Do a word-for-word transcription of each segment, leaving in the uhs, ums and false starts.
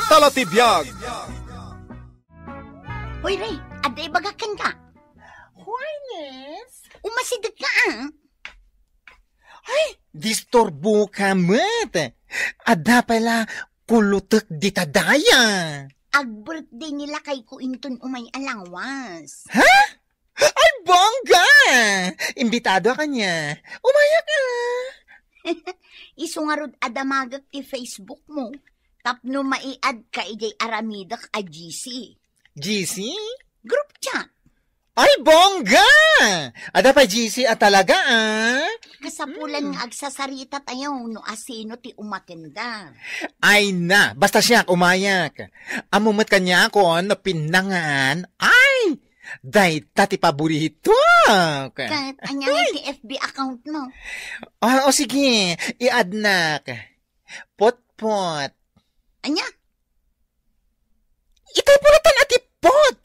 Talatibiag. Hoy, Ray, adda ibagak kenka. Hoy, Nes. Umasideg ka, ah. Ay, disturbo ka met. Adda pay la kulutek dita daya. Ag-birthday ni lakayko inton umay a lawas. Ha? Ay, bongga! Imbitado ka niya. Umayak, ah. Isu ngarud a damagek ti Facebook mo tapno maiad ka idiay aramidek a G C. G C? Group chat. Ay, bongga! Adda pay G C a talaga, ah. Kasapulan Mm. nga agsasarita tayo no asino ti umattend. Ay na, basta siak, umayak. Ammo met kaniakon no pinnangan. Ay, dayta ti paborito. Ket ania ngay ti F B account mo? Ah, o sige, i-add nak. Potpot. Ania? Itay pulatan a ti pot.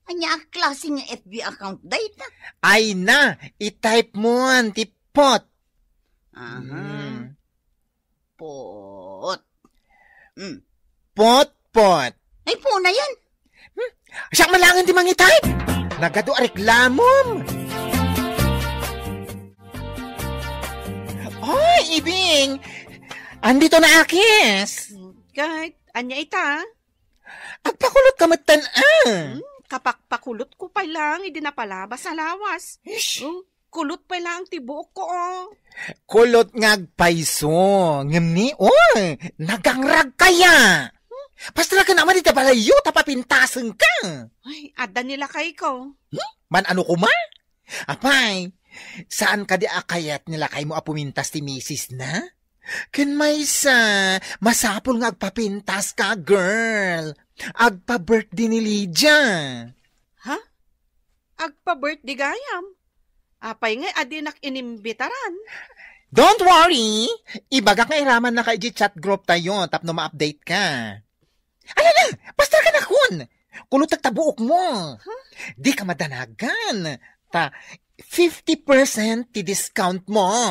Ania a klase nga F B account dayta? Ay na, i-type mo an ti pot. Aha. Mm. Pot. Mm. Pot, pot. Ay, puna yan. Hmm? Siak man laeng ti mangi-type. Nagadu a reklamom. Oy, Ibing! Andito na akis. Ket, ania ita? Agpakulot ka metten, ah. Hmm, kapakpakulot ko pay lang, idi napalabas a lawas. Ish. Oh, kulot pay lang ti buok ko, oh. Kulot nga agpayso. Ngem ni, oh, nagangrag kaya. Pastraken a man iti balayyo, ta papintasen ka. Ay, adda ni lakay ko. Hmm? Man ano kuma? Apay, saan kadi a kayat ni lakay mo a pumintas ti misis na? Ken maysa, masapul nga agpapintas ka, girl. Agpa-birthday ni Lydia. Ha? Agpa-birthday gayam? Apay ngay a dinak inimbitaran? Don't worry! Ibagak nga iraman na ka iti chat group tayo tapno ma-update ka. Ala na! Pastor ka na kun! Kulutek ta buok mo! Huh? Di ka madanagan! Ta fifty percent ti discount mo!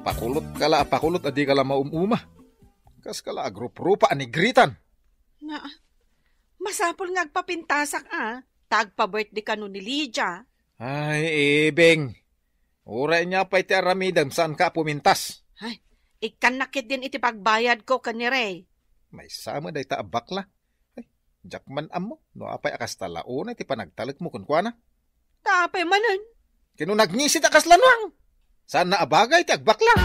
Pakulot ka la a pakulot a di ka la maum-uma. Kas ka la a grup-rupa a nigritan. Na, masapul nga agpapintasak a, ta agpa-birthday kano ni Lydia. Ay, Ibing. Uray nia pay ti aramidem, saan ka a pumintas? Ay, ikkannak ketdin iti pagbayad ko ken ni Ray. Maysa met dayta a bakla. Ay, diak man ammo no apay a kasta la unay ti panagtalekmo kenkuana. Ta apay manen? Ken no nagnisit a kasla nuang, saan na a bagay ti agbakla.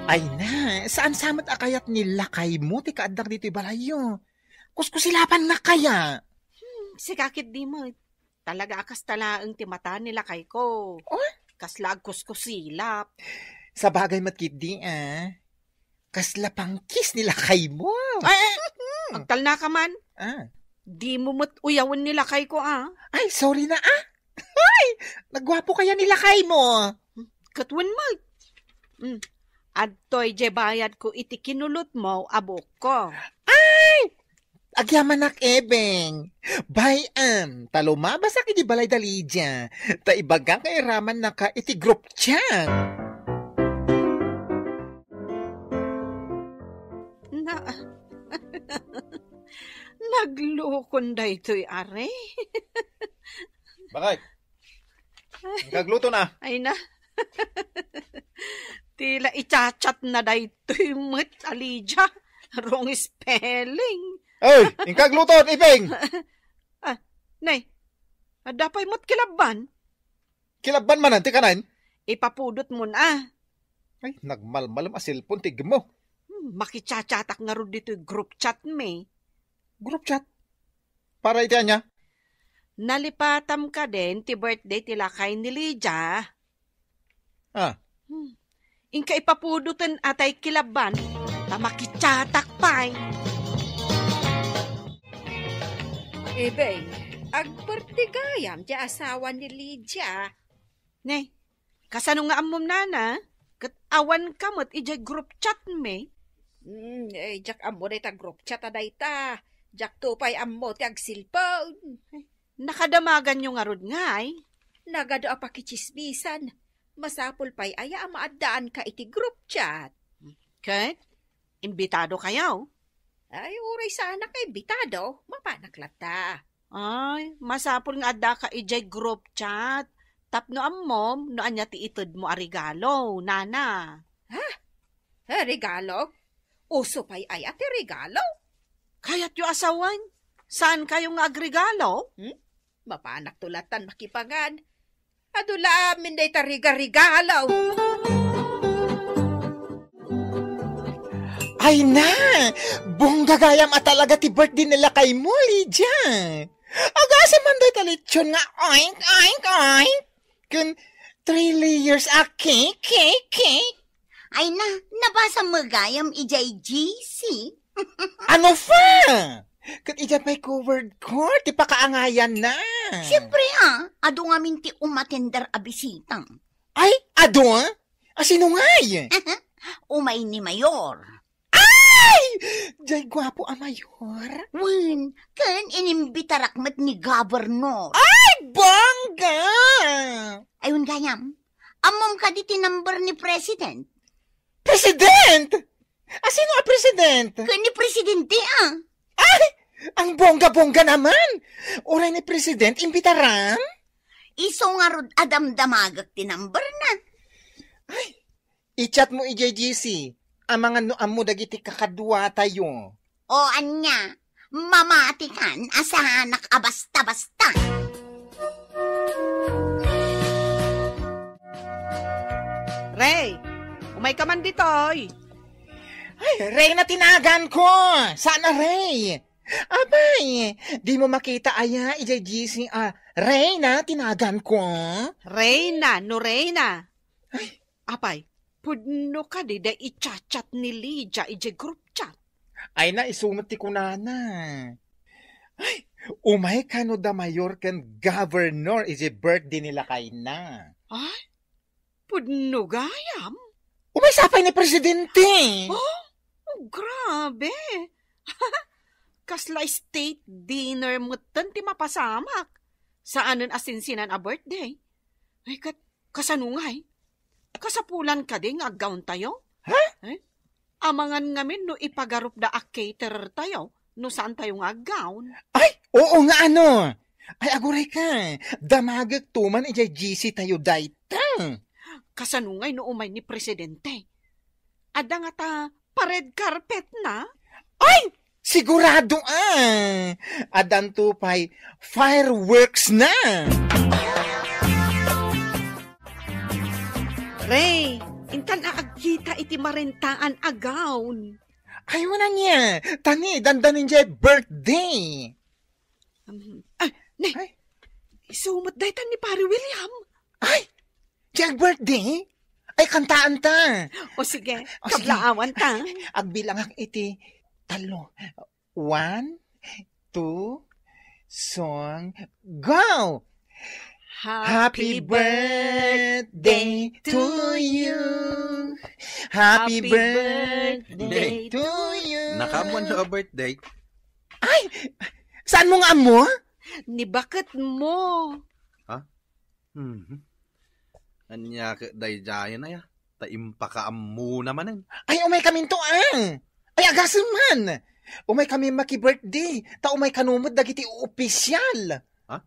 Ay na, saan sa met a kayat ni lakaymo ti kaaddak ditoy balayyo? Kuskusilapannak kaya? Hmm, sika ketdi met. Talaga a kasta laeng ti mata ni lakay ko. Oh? Kasla agkuskusilap. Sabagay met ketdi, ah. Kasla pangkis ni lakay mo. Ay, ay, agtalna ka man. Ah. Di mo met uyawen ni lakay ko, ah. Ay, sorry na, ah. Ay, nagwapo kaya ni lakay mo. Ket wen met. Mm. Adtoy diay bayad ko iti kinulot mo a buok ko. Ay! Agyamanak, Ebeng. Bay-am, ta lumabasak iti balay da Lydia. Ta ibagak nga iramannaka iti group chat. Na, naglukon daytoy, are. Bakit? Inkagluto na. Ay na. Ti la i-chat-chat na daytoy met a Lydia. Wrong spelling. Oy, inkagluto, Iping. Ah, nay. Adda pay met kilabban. Kilabban manen ti kanen? Ipapudot mo na. Ay, nagmalmalem a cellphone ti igmo. Hmm, makichachatak ngarud ditoy group chat mi. Group chat? Para iti ania? Nalipatam kadin ti birthday ti lakay ni Lydia. Ah. Hmm. Inka ipapudoten atay kilabban, ta makichatak pay. Ebay, agpartigayam ti asawa ni Lydia. Ne, kasano nga ammom, nana? Ket awan ka met idiay group chat mi? Hmm, eh, diak ammo dayta group chat a dayta. Diak to pay ammo ti agsilpon. Nakadamaganyo ngarud ngay? Nagadu a pakitsismisan. Masapul pay aya a maaddaanka iti group chat. Ket, imbitado kayo? Ay, uray saanak nga imbitado, mapanak latta. Ay, masapul nga addaka idiay group chat. Tapno ammom no ania ti itedmo a regalo, nana. Ha? Eh, regalo? Uso pay aya ti regalo? Kayatyo a sawen? Saan kayo nga agregalo? Hmm? Mapanakto latan makipangan. Adu la amin dayta riga-rigalo. Ay na! Bongga gayam a talaga ti birthday ni lakaymo, Lydia. Agasem man dayta lechon nga oink, oink, oink. Ken three layers a cake, cake, cake. Ay na, nabasa mo gayam idiay G C. Ano pa? Ket idiay pay covered court ti pakaangayanna. Siempre, ah, adu ngamin ti umatender a bisita. Ay, adu? A, sino ngay? Umay ni Mayor. Ay! Diay guapo a Mayor? Wen, ken inimbitarak met ni Governor. Ay, bongga! Ay, wen gayam, ammom kadi ti number ni President? President? A, sino a president? Ken ni Presidente, ah. Ay! Ang bongga-bongga naman! Uray ni President, imbitaram? Isu ngarud a damdamagek ti number na. Ay! I-chat mo idiay G C. Amangan no ammo dagiti kakaduatayo. O ania, mamatikan a saanak a basta-basta. Ray, umay ka man ditoy. Ay, Reyna tinagan ko! Sana, Rey! Abay, di mo makita aya idiay G C a Reyna tinagan ko? Reyna, no Reyna. Ay. Apay, pudno kadi da i-chat-chat ni Lydia idiay group chat? Ay na, isu met ti kunana. Ay, umay kano da Mayor ken Governor idiay birthday ni lakayna. Ay, pudno gayam? Umay sapay ni Presidente. Oh, oh, grabe. Kasla state dinner metten ti mapasamak. Saanen a sinsinan a birthday. Ay, kat-, kasano ngay? Kasapulan kadi nga aggawn tayo? Ha? Eh? Amangan ngamin no ipagarup da a caterer tayo, no saan tayo nga aggawn. Ay, oo nga ano! Ay, aguray ka, damagek to man idiay G C tayo dayta. Kasano ngay no umay ni Presidente? Adda ngata pa-red carpet na? Ay! Sigurado, ah! Addanto pay fireworks na! Ray, intan a agkita iti marentaan a gown. Ay, wen ania, ta ni, dandanin diay birthday. Um, ah, ne, Ay. Isu met dayta ni Pare William. Ay, diay birthday? Ay, kantaan ta. O sige, O sige. Kablaawan ta. Agbilangak iti tallo. One, two, song, go! Happy birthday to you. Happy birthday to you. Nakaammoan a birthday. Ay! Saan mo nga ammo? Ni baket mo. Ha? Mhm. Ania ket daydiayen aya? Ta impakaammona manen. Ay, umay kaminto, ah! Ay, agasem man! Umay kami maki-birthday, ta umay kano met dagiti opisyal. Ha?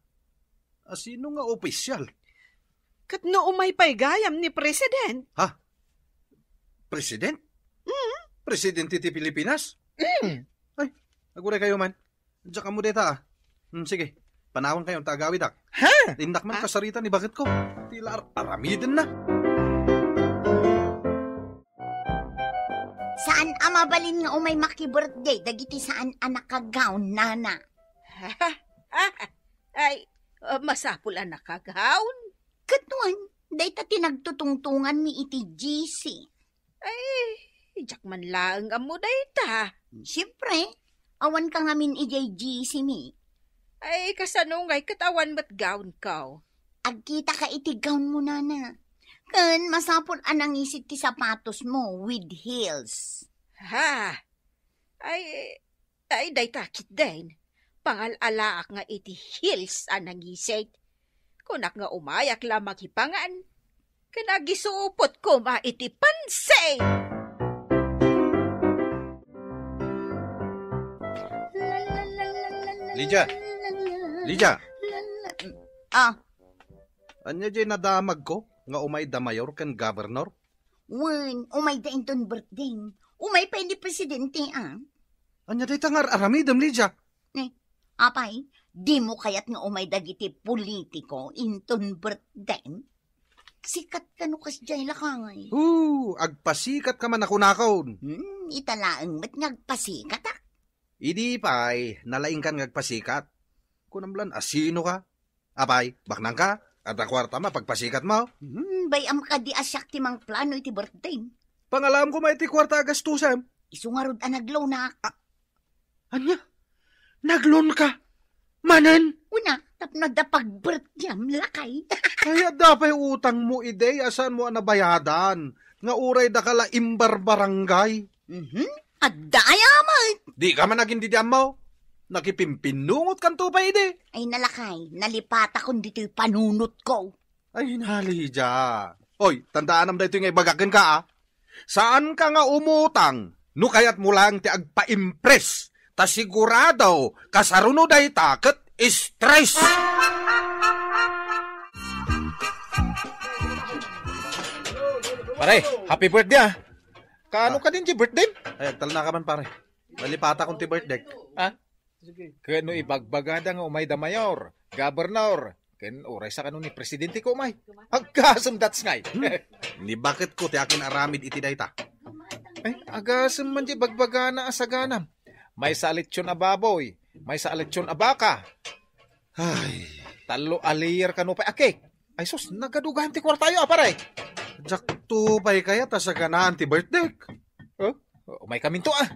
A, sino nga opisyal? Ket no umay pay gayam ni President? Ha? President? Mm. Presidente ti Pilipinas? Mm. Ay, aguray kayo man. Diak ammo dayta, ah. Hmm, sige. Panawan kayo ta agawidak. Ha? Innak man kasarita ni baket ko. Ti la ar-, aramiden na. Saan a mabalin nga umay maki-birthday dagiti saan a naka-gown, nana? Ay, ah, masapul a naka-gown. Ket wen, dayta ti nagtutungtunganmi iti G C. Ay, diak man laeng ammo dayta. Siempre, awan ka ngamin idiay G C mi. Ay, kasano ngay ket awan met gown ko? Agkita ka iti gown mo, nana. Ken masapul a nangisit ti sapatos mo with heels. Ha? Ay, ay, dayta ketdin. Pangal-alaak nga iti heels a nangisit. Kunak nga umayak la makipangan. Ken agisupot koma iti pansit. Lydia! Lydia! Ah, Ania jay nadamagko nga umay da mayor ken governor? Wen, umay da inton birthday. Umay pay ni presidente, ah. Ania dayta nga ar-aramidem, Lydia? Eh, apay, dimo kayat nga umay dagiti politiko inton birthday? Sikat kano kasdiay, lakay. Hoo, agpasikatka man a kunakon. Hmm, ita laeng met nga agpasikatak. Idi pay, nalaingkan nga agpasikat. Kunam lan, asinoka? Apay, baknangka? Adda kuartam a pagpasikatmo? Hmm, bay-am kadi a siak ti mangplano iti birthday. Pangalaam koma iti kuarta a gastusem. Isu ngarud a naglonak. Ah, ania? Naglonka? Manen? Una, tapno adda pagbirthday-am, lakay. Ay, adda pay utangmo idi a saanmo a nabayadan, nga uray daka la imbarbarangay. Mhm. Adda aya met. Dika man agindidiammo. Nakipimpinungotkanto pay idi. Ay, nalakay, nalipatakon ditoy panunotko. Ay, Lydia. Oy, tandaanam daytoy nga ibagak kenka, ah. Saanka nga umutang no kayatmo laeng ti agpa-impress. Ta sigurado, kasaruno dayta ket stress. Pare, happy birthday, ah. Kaano Ah. ka din ti birthday? Ay, agtalna ka man, pare. Nalipatakon ti birthday. Ah? Ken no ibagbagada nga umay da mayor, gobernador, ken uray sa kano ni presidente ko umay. Aggasem, that's ngay. Hmm. Ni bakit ko ti akin aramid iti dayta? Ay, agasem man di bagbagana a saganam. Maysa a lechon a baboy, maysa a lechon a baka. Ay. Tallo a layer kano pay a cake. Ay sus, nagadugayan ti kuartayo, a, pare. Diak to pay kayat a saganaan ti birthday. Oh, umay kaminto, ah.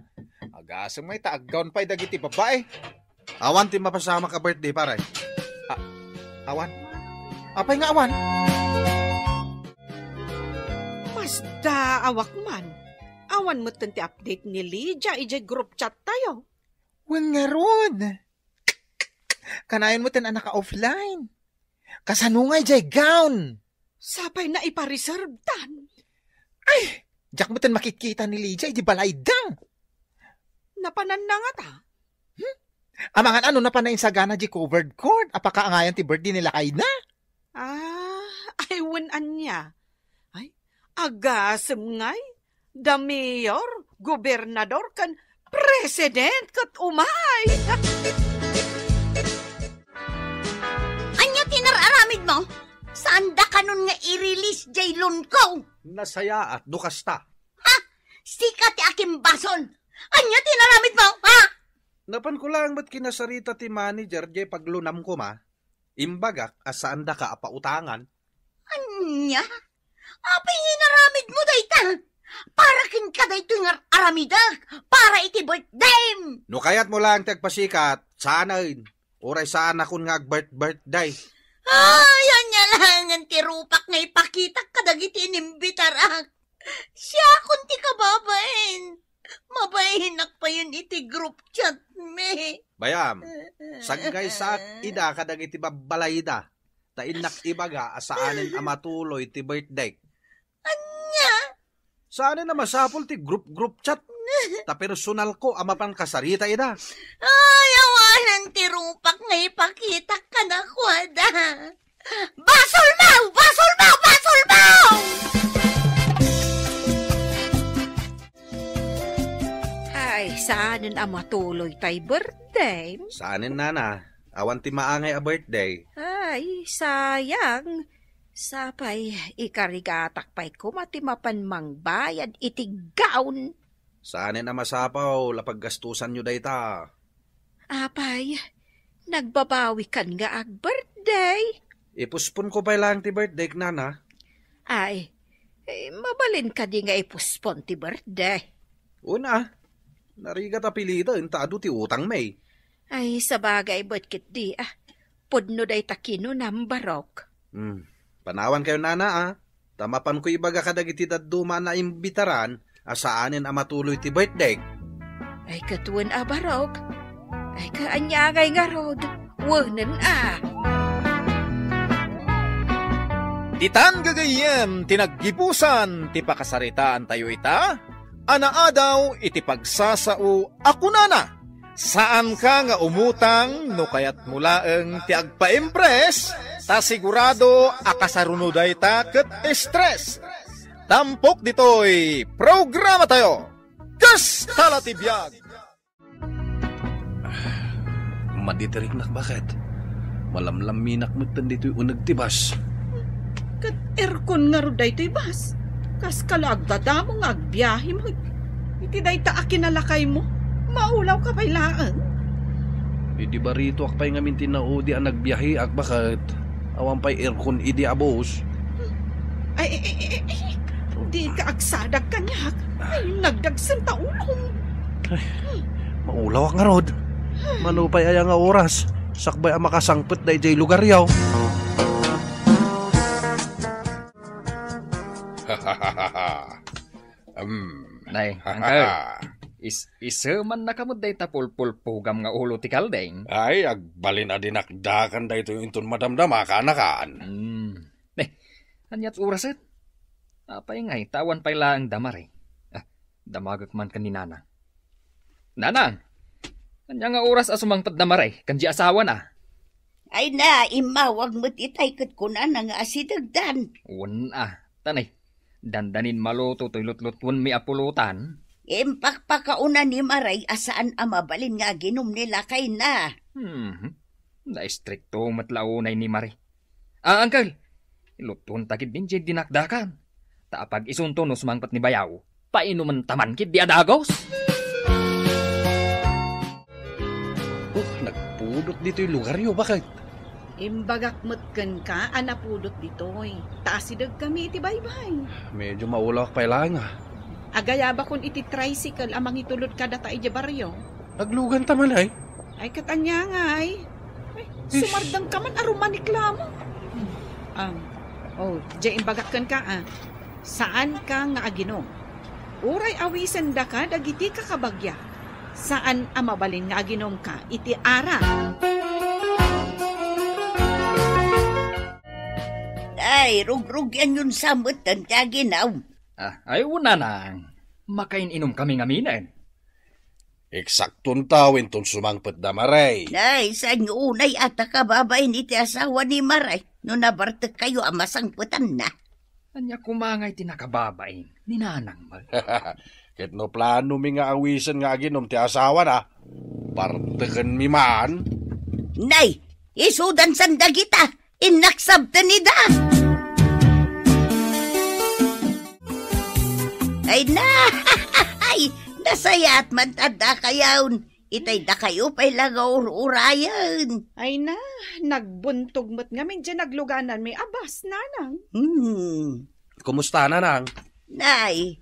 Agasem ngay ta aggaon pay dagiti babbai. Awan ti mapasamak a birthday, pare. Ah, awan. Apay nga awan? Masdaawak man. Awan metten ti update ni Lydia idiay group chat tayo. Wen ngarud. Kanayon metten a naka-offline. Kasano ngay jay gown? Sapay naipareservedan. Ay, diak metten makitkita ni Lydia idi balayda. Napananna ngata? Hmm? Amangan ano napan insagana di covered court a pakaangayan ti birthday ni lakayna? Ah, ay wen ania. Ay, agasem ngay. Da mayor, gobernador, ken president ket umay. Ania ti nar-aramidmo? Saanda kanon nga i-release jay loan ko? Nasayaat no kasta. Ha? Sika ti akimbasol. Ania ti inaramidmo, ha? Napan ko laeng met kinasarita ti manager jay paglunam koma. Imbagak a saandaka a pautangan. Ania? Apay nga inaramidmo dayta? Para kenka daytoy nga aramidek, para iti birthdayem. No kayatmo laeng ti agpasikat, saanen. Uray saanakon nga agbirth-birthday. Ay, ania laengen ti rupak nga ipakitak kadagiti inimbitarak. Siakon ti kababain. Mabainak payen iti group chat mi. Bay-am, saggaysaak ida kadagiti babbalayda, ta innak ibaga a saanen a matuloy ti birthday. Ania? Saanen a masapul ti group-group chat, ta personal ko a mapan kasarita ida. Ay, awanen ti rupak nga ipakitak kadakuada. Basolmo! Basolmo! Basolmo! Ay, saanen a matuloy tay birthday. Saanen, nana. Awan ti maangay a birthday. Ay, sayang. Sapay, ikarigatak pay koma ti mapan mangbayad iti gown. Saanen a masapul a paggastusanyo dayta. Apay, nagbabawikan nga ag-birthday. Ipuspon ko pay laeng ti birthday, nana. Ay, eh, mabalin kadi nga ipuspon ti birthday? Una, narigat a piliten ta adu ti utang mi. Ay, sabagay met ketdi, ah. Pudno dayta kinunam, Barok. Hmm. Panawan kayo, nana, ah. Ta mapanko ibaga kadagiti dadduma a naimbitaran a saanen a matuloy ti birthday. Ay, ket wen a, Barok. Ay, kaaniagay ngarud. Wenen a. Ditan gagayyem ti naggibusan ti pakasaritaantayo ita, a naadaw iti pagsasao a kunana, "Saanka nga umutang no kayatmo laeng ti agpa-impress, ta sigurado a kasaruno dayta ket stress." Tampok ditoy programatayo, Kasta la ti biag! Madi ti riknak, baket. Malamlaminak metten ditoy uneg ti bus. Ket aircon ngarud daytoy bus. Kaska la agdadamo nga agbiahe met. Iti dayta a kinalakaymo, maulawka pay laeng. Idi baritoak pay ngamin ti naudi a nagbiaheak, baket. Awan pay aircon idi a bus. Ay, ay, ay, ay, ay. Dika agsadag kaniak. Ay, nagdagsem ta ulom. Ay, maulawak ngarud. Mano pay aya nga oras? Sakbay a makasangpet daydiay lugaryo. Em. Nay, uncle. Is-, isemannaka met dayta pulpulpugam nga ulo ti kalding. Ay, agbalin a dinakdakan daytoy inton madamdama, kaanakan. Hmm. Ne, aniat oraset? Apay ngay, ta awan pay laeng da Mare. Ah, damagek man ken ni Nanang. Nanang, ania nga oras a sumangpet da Mare ken di asawana? Ay na, immawag met itay ket kunana nga asidegdan. Wen a, tanay, dandanin maluto toy lutlutuenmi a pulutan. Impakpakauna ni Mare a saan a mabalin nga aginum ni lakayna. Hmm, naistrikto met la unay ni Mare. Ah, uncle, ilutuenta ketdin diay dinakdakan. Ta apag-isunto no sumangpet ni Bayaw, painumenta man ketdi a dagos. Oh, nagpudot ditoy lugaryo, baket. Imbagak met kenka a napudot ditoy. Ta asidegkami iti baybay. Medyo maulawak pay laeng, ah. Agayabakon iti tricycle a mangitulod kadata idiay barrio. Nagluganta man, ay? Ay, ket ania ngay? Ay, sumardengka man a rumanik lamang. Um, oh, diay imbagak kenka, ah. Saanka nga aginum. Uray awisendaka dagiti kakabagia, saan a mabalin nga aginumka iti arak. Ay, rugrugianyon sa metten ti aginum. Ah, ay, wen, nanang. Makain-inumkami ngaminen. Eksakto inton sumangpet da Mare. Nay, saanyo unay a ta kababain iti asawa ni Mare no nabartekkayo a masangpetanna? Ania koma ngay ti nakababain ni nanang met? Ket no planomi nga awisen nga aginum ti asawana, bartekenmi man. Nay, isudansan dagita. Innak sabten ida. Ay na! Ay, nasayaat man ta dakayon. Itay dakayo pay la nga ur-urayen. Ay na, nagbuntog met ngamin diay naglugananmi a bus, nanang. Hmm. Kumusta, nanang? Nay,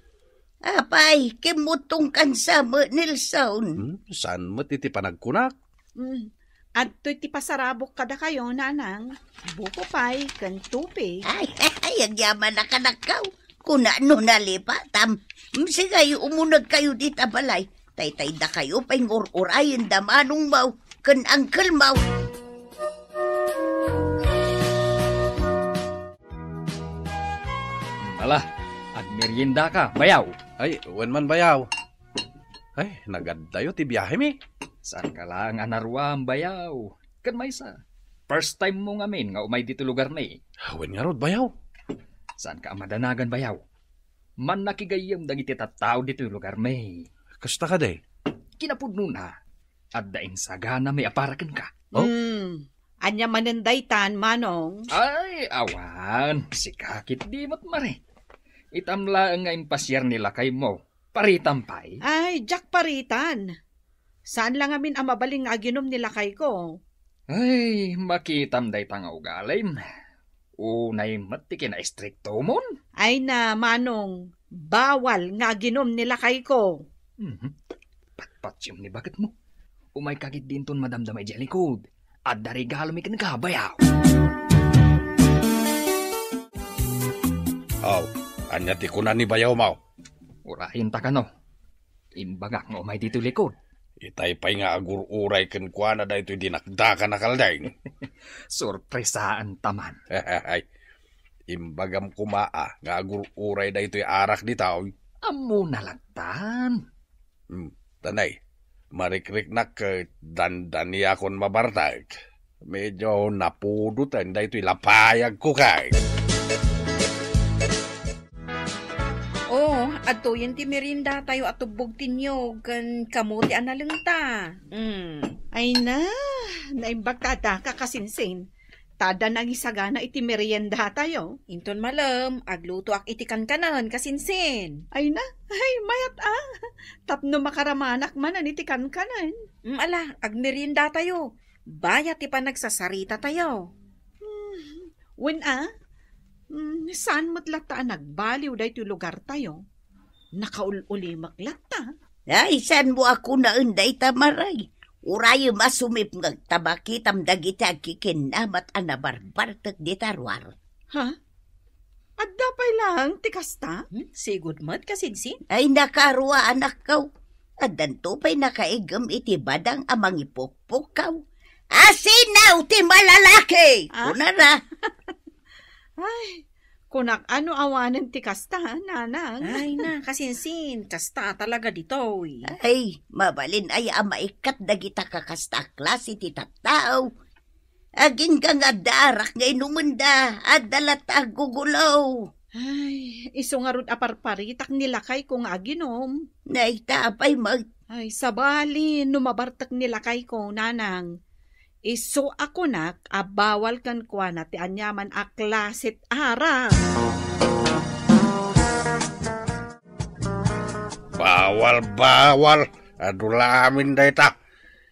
apay, kimmutongkan sa met, Nelson. Hmm, saan met iti panagkunak? Mm. Adtoy ti pasarabok kadakayo, nanang. Buko pay ken tupig. Ay, ay, agyaman a kadakayo. Kuna no nalipatam. Mm, sige, umunegkayo dita balay. Taytay dakayo pay ngur-urayen da manongmo ken angkelmo. Ala, agmeriendaka, bayaw. Ay, wen man, bayaw. Ay, nagaddayo ti biahemi. Saanka laeng a naruam, bayaw. Ken maysa, first time mo ngamin nga umay ditoy lugarmi. Wen ngarud, bayaw. Saanka a madanagan, bayaw. Mannakigayyem dagiti tattao ditoy lugarmi. Kasta kadi? Kinapudnona, adda insaganami a para kenka. Oh? Hmm. Ania manen daytan, manong? Ay, awan. Sika ketdi met, Mare. Itam laeng nga impasiar ni lakaymo. Paritam pay? Ay, diak paritan. Saan la ngamin a mabalin nga aginum ni lakayko. Ay, makitam dayta nga ugalim. Unay met ti kinaistriktomon. Ay na, manong, bawal nga aginum ni lakayko. Mhm. Patpatsiem ni baketmo. Umayka ketdi inton madamdama idiay likod. Adda regalomi kenka, bayaw. Aw, ania ti kuna ni bayawmo? Urayenta kano. Imbagak nga umay ditoy likod. Itay pay nga agur-uray kenkuana daytoy dinakdakan a kalding. Sorpresaenta man. Ay, Imbagam koma a nga agur-uray daytoy arak ditoy. Ammona lattan. Hmm, tanay, marikriknak ket dandaniakon mabartek. Medyo napudoten daytoy lapayagko kay. Oo, adtoyen ti meriendatayo a tubbog ti niyog ken kamote a nalengta. Mm. Ay na, naimbag ta adda ka kasinsin. Ta adda nangisagana iti meriendatayo. Inton malem, aglutoak iti kankanen, kasinsin. Ay na, ay, mayat a. Tapno makaramanak manen iti kankanen. Mm, ala, agmeriendatayo. Bayat ti panagsasaritatayo. Hmm, wen a, hmm, saan met latta a nagbaliw daytoy lugartayo? Nakaul-ulimek latta. Ay, saan mo a kunaen dayta, Maray? Urayem a sumipngeg ta makitam dagiti agkikinnamat a nabarbartek dita ruar. Ha? Adda pay laeng ti kasta? Hmm? Sigud met, kasinsin? Ay, nakarua, anakko. Addanto pay nakaigem iti badang a mangipukpukkaw. Asinaw ti malalaki! Ah? Kunara. Ay, kunak, ano awanen ti kasta, nanang? Ay na, kasinsin, kasta talaga ditoy. Ay, mabalin aya a maikkat dagita kakasta a klase ti tattao. Agingga nga adda arak nga inumenda, adda latta aggugulaw. Ay, isu ngarud a parparitak ni lakayko nga aginom. Nayta, apay met? Ay, sabali, no mabartek ni lakayko, nanang. Isu a kunak a bawal kenkuana ti aniaman a klasit arak. Bawal, bawal. Adu la amin dayta.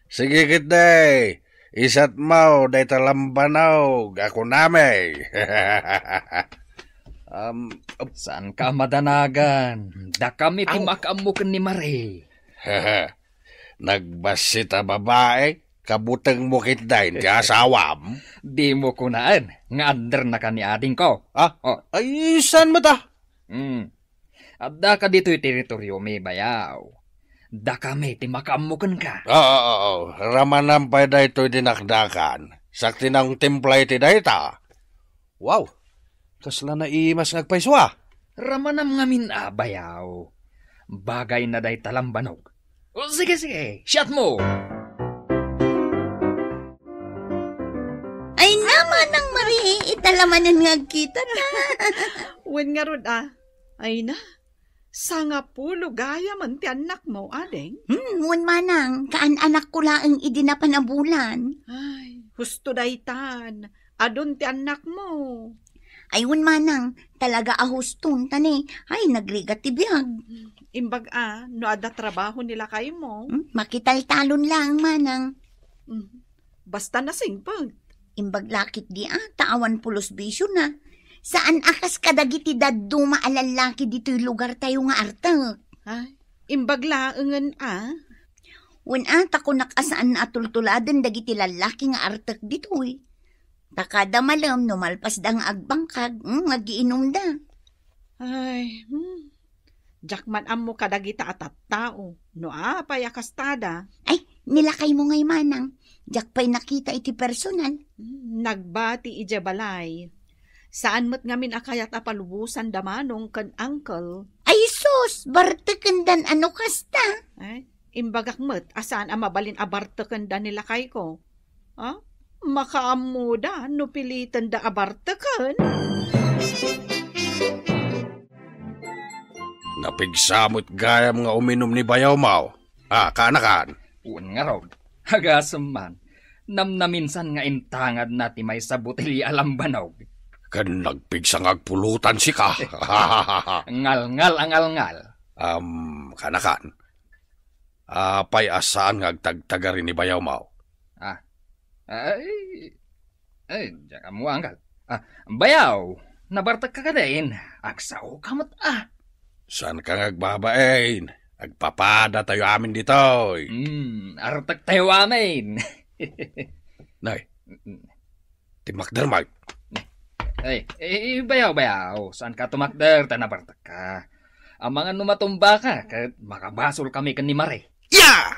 Sige ketdi, isatmo dayta lambanog a kunami. Um, op. Saanka a madanagan. Dakami ti Aw. makaammo ken ni Marie. Nagbassit a babai, kabutengmo ketdin ti asawam. Dimo kunaen nga underna ka ni adingko. Ah? Oh. Ay, saan met a? Hmm. Addaka ditoy teritoriomi, bayaw. Dakami ti makaammo kenka. Oo, oo, oo. Ramanam pay daytoy dinakdakan. Sakti nang timpla iti dayta. Wow! Kasla naimas nga agpayso a. Ramanam ngamin a, bayaw. Bagay na dayta lambanog. O, sige, sige. Shot mo! Ay na, Manang Marie, ita la manen nga agkita ta. Wen ngarud a. Ay na, sangapulo gayam ti annakmo, ading? Hmm, wen manang, kaan-anakko laeng idi napan a bulan. Ay, husto daytan. Adun ti annakmo. Ay, wen manang, talaga a huston, ta ni, ay, nagrigat ti biag. Imbag a, no adda trabaho ni lakaymo. Hmm, makitaltalon laeng, manang. Hmm. Basta nasingpet. Imbag la ketdi a, ta awan pulos bisiona. Saan a kas kadagiti dadduma a lallaki ditoy lugartayo nga artek. Ay, imbag laengen a. Wen a, ta kunak a saan a tultuladen dagiti lallaki nga artek ditoy. Ta kada malem no malpasda nga agbangkag, mm, agiinumda. Ay, hmm. Diak man ammo kadagita a tattao. No apay a kastada? Ay, ni lakaymo ngay manang. Diak pay nakita iti personal. Hmm, nagbati idiay balay. Saan met ngamin a kayat a palubosan da manong ken uncle. Ay sus, bartekendan a no kasta. Ay, imbagak met a saan a mabalin a bartekenda ni lakayko. Ah, makaammoda no pilitenda a barteken. Napigsa met gayam nga uminum ni bayawmo. Ah, kaanakan. Wen ngarud, agasem man, namnaminsan nga intangadna ti maysa a botelya a lambanog. Ken nagpigsa nga agpulutan sika. Ngalngal a ngalngal. Am, kaanakan. Apay a saan nga agtagtagari ni bayawmo? Ah. Ay, ay, diak ammo, uncle. Ah, bayaw, nabartekka kadin. Agsaoka met a. Saanka nga agbabain? Agpapadatayo amin ditoy. Hmm, artektayo amin. Nay, mm, timakder, Mike. Ay, eh, bayaw, bayaw. Saanka tumakder, ta nabartekka. Amangan no matumbaka, ket makabasolkami ken ni Mare. Ya!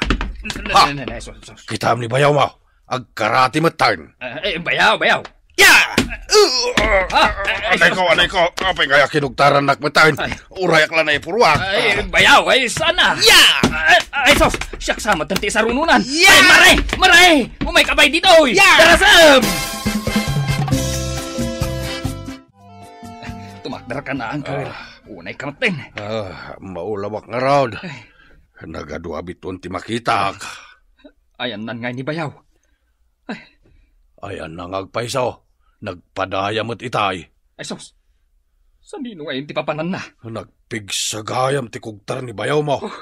Ha! Ne, ne, ne, sus, sus. Kitam ni bayawmo. Agkarate metten. Eh, eh, bayaw, bayaw. Ya! Ah, ay, anay ko, anay ko. Apay nga kinugtarannak met. Ay. Urayak la naipurruak. Ay, bayaw, ay, sana. Ya! Ay, ay, sus, siak sa met ti sarunonan. Ya! Ay, mare, mare, umay ka bay ditoy. Ya! Darasem! Tumakder ka na, Uncle. Ah. Unay ka met. Ah, maulawak ngarud. Ay. Nagadu a biton ti makitak. Ayanna ngay ni bayaw. Ay. Ayanna nga agpayso. Nagpadaya met itay. Ay, sus. Sanino ngay ti papananna? Nagpigsa gayam ti kugtar ni bayawmo. Oh,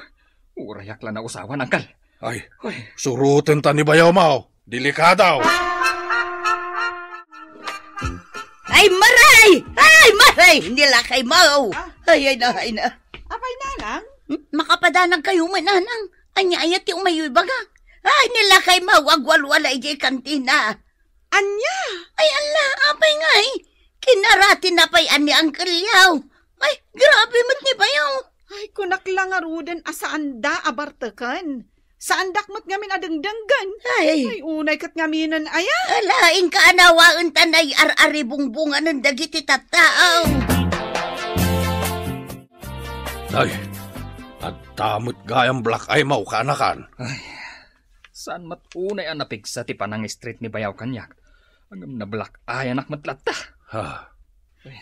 urayak la nausawan, Uncle. Ay, uy. Surotenta ni bayawmo. Delikado. Ay, maray! Ay, maray! Ni lakaymo! Ah. Ay, ay na, ay na. Apay, nanang? Hmm? Makapadanag kayo met, nanang. Ania aya ti umayo ibaga? Ay, ni lakaymo, agwalwala idiay kantina. Ania? Ay, ala, apay ngay? Kinaratina pay ni Uncle Yaw. Ay, grabe met ni bayaw. Ay, kunak la ngaruden a saanda a barteken. Saandak met ngamin a dengdenggen. Ay. Ay, unay ket ngaminen aya. Ala, inka a nawaen ta nay ar-aribungbunganen dagiti tattao. Ay, adda met gayam black eye mo, kaanakan. Ay, saan met unay a napigsa ti panang-street ni bayaw kaniak. Ngem na-black eye-anak met latta. Ha.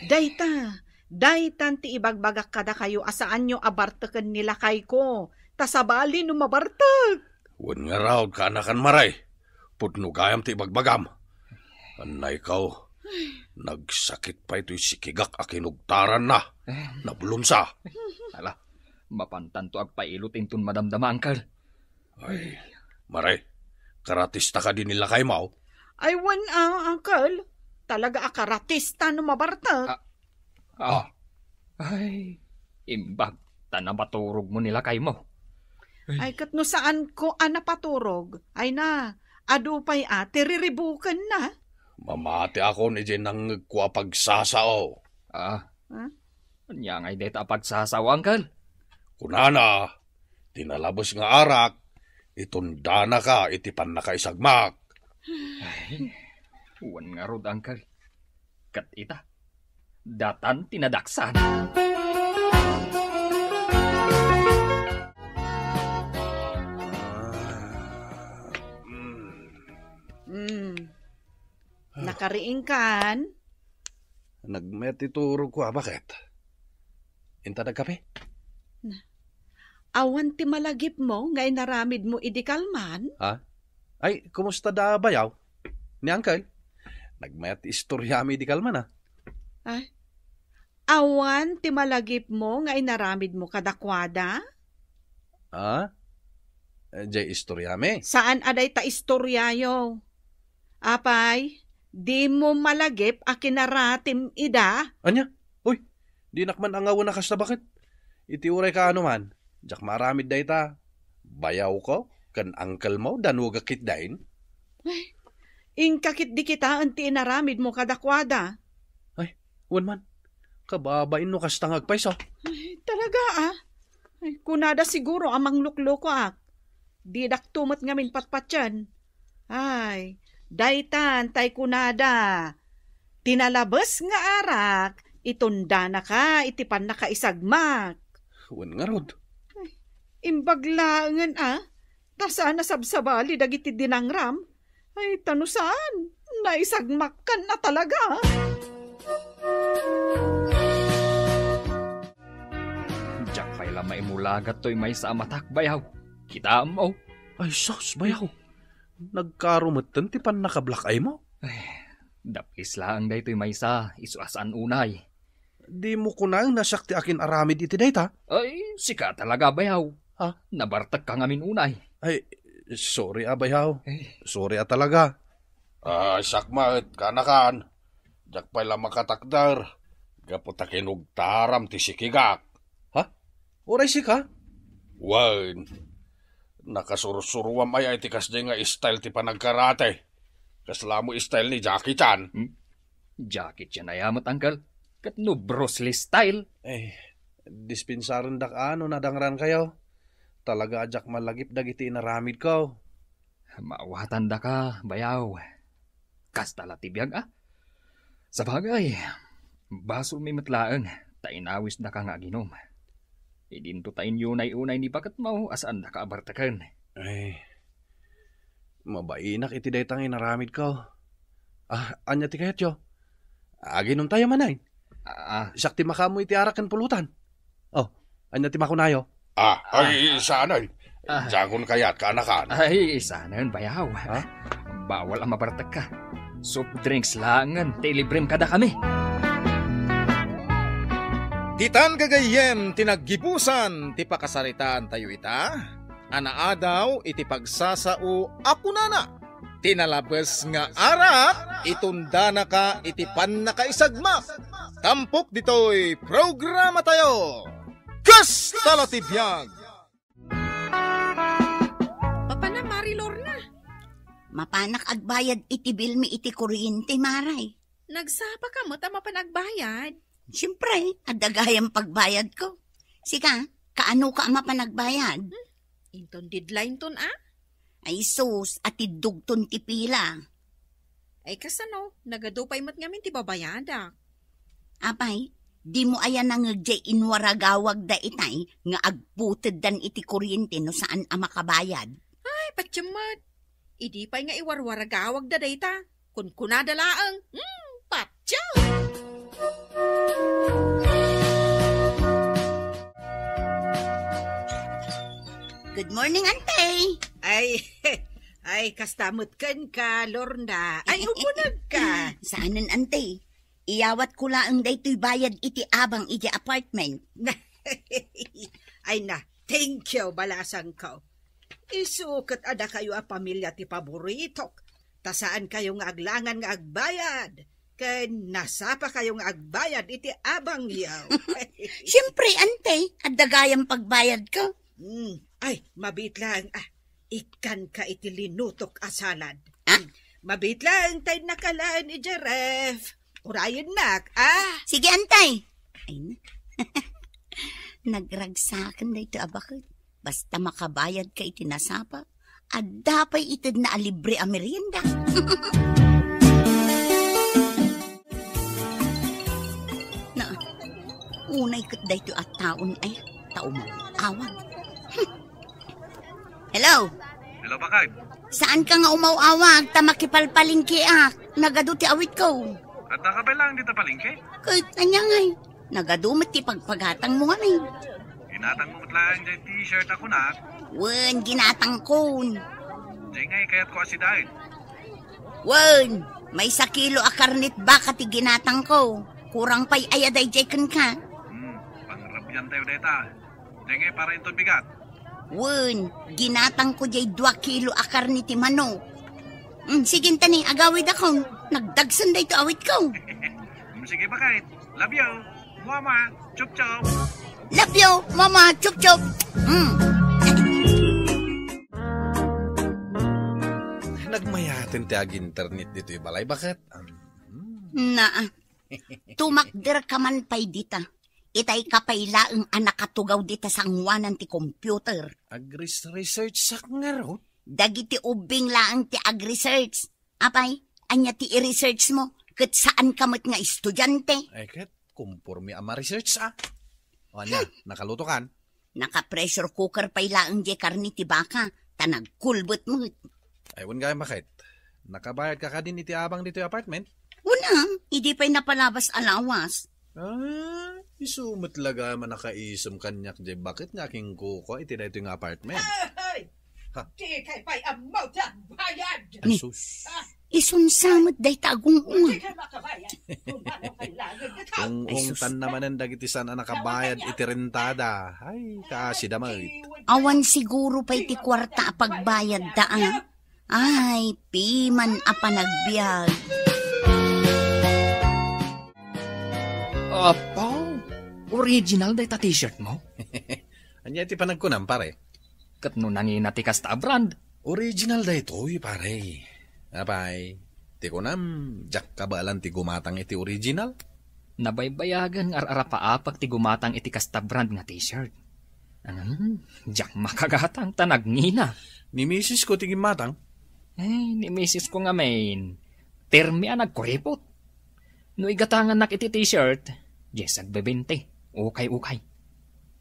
Dayta, daytan ti ibagbagak kadakayo a saanyo a barteken ni lakayko, ta sabali no mabartek. Wen ngarud, kaanakan, maray. Pudno gayam ti ibagbagam. Annaykaw, nagsakit pay toy sikigak a kinugtaranna. Eh. Nabulomsa. Ala, mapantanto agpailot inton madamdama, Uncle. Ay, maray, karatista kadi ni lakaymo? Ay, wen a, Uncle. Talaga a karatista no mabartek. Ah, ah. Ay, imbag ta napaturogmo ni lakaymo. Ay. Ay, ket no saanko a napaturog, ay na, adu pay a ti riribukenna. Mamatiakon idiay nangngegko a pagsasao. Ah. Ha? Ania ngay dayta a pagsasao, Uncle? Kunana, ti nalabes nga arak, itundanaka iti pannakaisagmak. Ay, wen ngarud, Uncle. Ket ita, datan ti nadaksan. Mm. Nakariingkan? Nagmet ti turogko a, baket? Inta nagkape? Na, awan ti malagipmo nga inaramidmo idi kalman? Ha? Ay, kumusta da bayaw? Ni Uncle? Nagmet ti istoriami idi kalman, a. Ay, awan ti malagipmo nga inaramidmo kadakuada? Ha? Eh, jay istoriami? Saan a dayta istoriayo? Apay, dimo malagip a kinaratim ida? Ania? Uy, dinak man angawen a kasta, baket. Iti uray kaano man, diak maaramid dayta. Bayawko ken uncle mo, danogak ketdin. Ay, inka ketdi kitaen ti inaramidmo kadakuada. Ay, wen man. Kababain no kasta nga agpayso. Ay, talaga, a. Ay, kunada siguro a mangluklokoak. Didakto met ngamin patpatien. Ay, daytan tay kunada, "Ti nalabes nga arak, itundanaka iti pannakaisagmak." Wen ngarud. Ay, imbag laengen a, ta saan a sabsabali dagiti dinangram. Ay, ta no saan, naisagmakkan a talaga. Diak pay la maimulagat toy maysa a matak, bayaw. Kitaem, o. Ay, sus, bayaw. Nagkarumetten ti pannaka-black eye mo. Ay, daplis laeng daytoy maysa, isu a saan unay. Dimo kunaen a siak ti akin-aramid iti dayta? Ay, sika talaga, bayaw. Ha? Nabartekka ngamin unay. Ay, sorry a, bayaw. Eh. Sorry a talaga. Ah, siak met, kaanakan. Diak pay la makatakder. Gapu ta kinugtaram ti sikigak. Ha? Uray sika? Wen, nakasursuruam aya iti kasdiay nga style ti panagkarate. Kasla mo style ni Jackie Chan. Hmm? Jackie Chan aya met, uncle? Ket no Bruce Lee style? Eh, dispensarendak a no nadangrankayo. Talaga a diak malagip dagiti inaramidko. Maawatandaka, bayaw. Kasta la ti biag, a? Sabagay, basolmi met laeng ta inawisdaka nga aginom. Idinto ta inyunay-unay ni baketmo a saandaka a barteken. Ay, mabainak iti dayta nga inaramidko. Ah, ania ti kayatyo? Aginomtayo manen. Ah, siak ti makaammo iti arak ken pulutan. Oh, ania ti makunayo? Ah, ay, saanen. Ah. Diakon kayat kaanakan. Ay, saanen, bayaw. Ha? Bawal a mabartekka. Soft drinks laengen ti ilibrem kadakami. Ditan gagayyem ti naggibusan ti pakasaritaantayo ita, a naadaw iti pagsasao a kunana, "Ti nalabes nga arak, itundanaka iti pannakaisagmak." Tampok ditoy programatayo, Kasta la ti Biag! Mapana, Mari Lorna? Mapanak agbayad iti bilmi iti kuryente, Maray. Nagsapa ka met a mapan agbayad? Siyempre, adda gayam pagbayadko. Sika, kaano ka a mapan agbayad? Hmm, inton deadline ton, a? Ay sus, atiddogton ti pila. Ay kasano, nagadu pay met ngamin ti babayadak. Apay, dimo aya nangngeg jay inwaragawagda itay nga agputeddan iti kuryente no saan a makabayad? Ay, patiem met. Idi pay nga iwarwaragawagda dayta, kunkunada laeng, hmm, patiem! Good morning, Ante. Ay, ay, kasta met kenka, Lorna. Ay, umuneg ka. Saanen, Ante. Iyawatko laeng daytoy bayad iti abang iti apartment. Ay na, thank you, balasangko. Isu ket adda kayo a pamilia ti paboritok, ta saan kayo nga aglangan nga agbayad, ken nasapa kayo nga agbayad iti abangyo. Siyempre, Ante, adda gayam pagbayadko. Hmm. Ay, mabiit laeng, ah, ikkanka iti linutok a salad. Ah? Hmm. Mabiit laeng ta innaka laeng idiay ref. Urayennak, ah. Sige, Ante. Ay, na. Nagragsaken daytoy a baket. Basta makabayadka iti nasapa, adda pay itedna a libre a merienda. Na, unay ket daytoy a taon ay, ta umaw-awag. Hmm. Hello? Hello, bakit? Saan ka nga umaw-awag ta makipalpalengkeak? Nagadu ti awitko. Adda ka pay laeng dita palengke? Ket ania ngay? Nagadu met ti pagpagatangmo ngamin. Ginatangmo met laeng jay t-shirt a kunak. Wen, ginatangkon. Jay ngay kayatko a sidaen. Wen, maysa kilo a karnit baka ti ginatangko. Kurang pay aya dayjay kenka? Hmm, pangrabiantayo dayta. Jay ngay para inton bigat. Wen, ginatangko jay dua kilo a karne ti manok. Mm, sige, intani, agawidakon. Nagdagsen daytoy awitko. Mm, sige, bakit? Love you, Mama. Chup chup. Love you, Mama. Chup chup. Mm. Nagmayaten ti ag-internet ditoy balay, bakit? Um, hmm. Naa. Tumakder ka man pay dita. Itay ka pay laeng a nakatugaw dita sangoanan ti computer. Agres-research sak ngarud? Dagiti ubbing laeng ti agresearch. Apay, ania ti i-research mo? Ket saan ka met nga estudiante. Ay, ket, kumpormi a ma-research, ah. O, ania, hmm, nakaluto kan? Naka-pressure cooker pay laeng jay karne ti baka, ta nagkulbet met. Ay, wen gayam, bakit? Nakabayad ka kadin iti abang ditoy apartment? Wen a, idi pay napalabas a lawas. Ah, isu met la gayam a nakaisem kaniak jay bakit nga akinkukua iti daytoy nga apartment. Ay! Ha? Di kay pay ammo ti agbayad. Ay, ni, sus. Ah, isunsa met dayta a gung-unga. Di kay makabayad. Kung ano kailangan ka. Ay, sus. Ung-ungtanna manen dagiti saan a nakabayad iti rentada. Ay, kaasi da met. Awan siguro pay ti kuarta a pagbayadda, a? Ay, piman a panagbiag. Apo, original dayta t-shirt mo? Ania ti panagkunam, pare? Ket no nangina ti kasta a brand? Original daytoy, pare. Apay, ti kunam, diak kabaelan ti gumatang iti original? Nabaybayagen nga ar-arapaapak ti gumatang iti kasta brand nga t-shirt. Hmm, diak makagatang ta nagngina. Ni misis ko ti gimmatang? Eh, ni misis ko ngamin, pirmi a nagkuripot. No igatangannak iti t-shirt, dies agbebente. Ukay-ukay.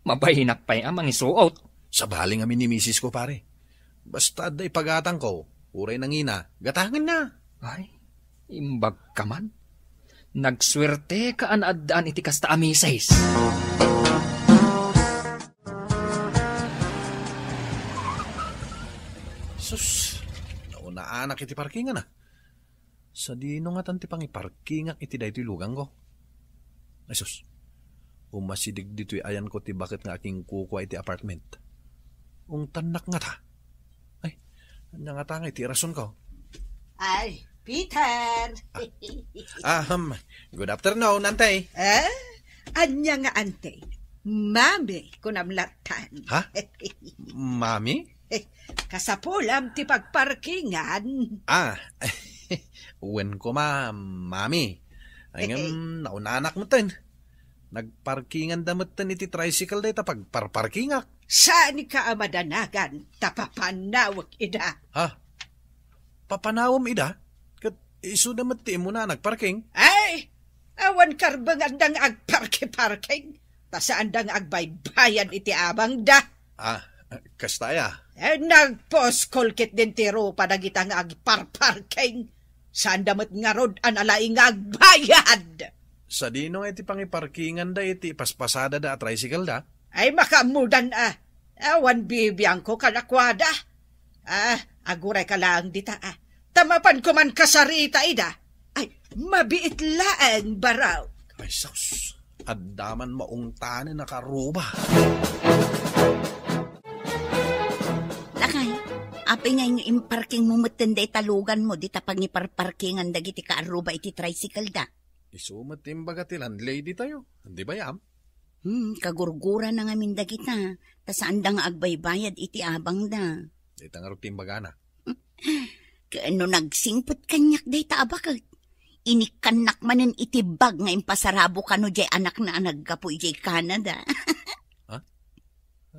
Mabainak pay a mangisuot. Sabali ngamin ni misis ko, pare. Basta adda ipagatangko, uray nangina, gatangenna. Ay, imbag ka man. Nagsuerte ka a naaddaan iti kasta a misis. Sus, naunaanak iti parkingan, a. Sadino ngatan ti pangiparkingak iti daytoy lugangko? Ay sus, umasideg ditoy ayanko ti baket nga akinkukua iti apartment. Ungtannak ngata. Ay, ania ngata nga iti rasonko? Ay, Peter! Ah, um, good afternoon, Ante. Eh? Ania nga Ante? Mami, kunam lattan. Ha? Mami? Eh, kasapulam ti pagparkingan. Ah, wen koma, Mami. Ay, ngem, naunanak metten. Nagparkinganda metten iti tricycle dayta pagparparkingak. Saan ka a madanagan, ta papanawek ida. Ha? Papanawem ida? Ket isuda met ti immuna a nagparking? Ay, awan karbenganda nga agparki-parking, ta saanda nga agbaybayad iti abangda. Ah, kasta aya? Eh, nagpuskol ketdin ti rupa dagita nga agparparking. Saanda met ngarud a nalaing nga agbayad. Sadino nga iti pangiparkinganda iti paspasadada a tricycle da? Ay, makaammodan a. Awan bibiangko kadakuada. Ah, aguray ka laeng dita, ah. Ta mapan ko man kasarita ida. Ay, mabiit laeng, barok. Ay, sus. Adda man maungtanen a karuba. Lakay, apay nga inyo imparking mo metten dayta lugan mo, dita pangiparparkingan dagiti kaarruba iti tricycle da? Isu met ti imbaga ti landlady tayo. Di ba yam? Hmm, kagurgura na ngamin dagita, ta saanda nga agbaybayad iti abangda. Dayta ngarud ti imbagana. Ken no nagsingpet kaniak dayta a baket, inikkannak manen iti bag nga impasarabo kano jay anakna a naggapu idiay Canada. Ha?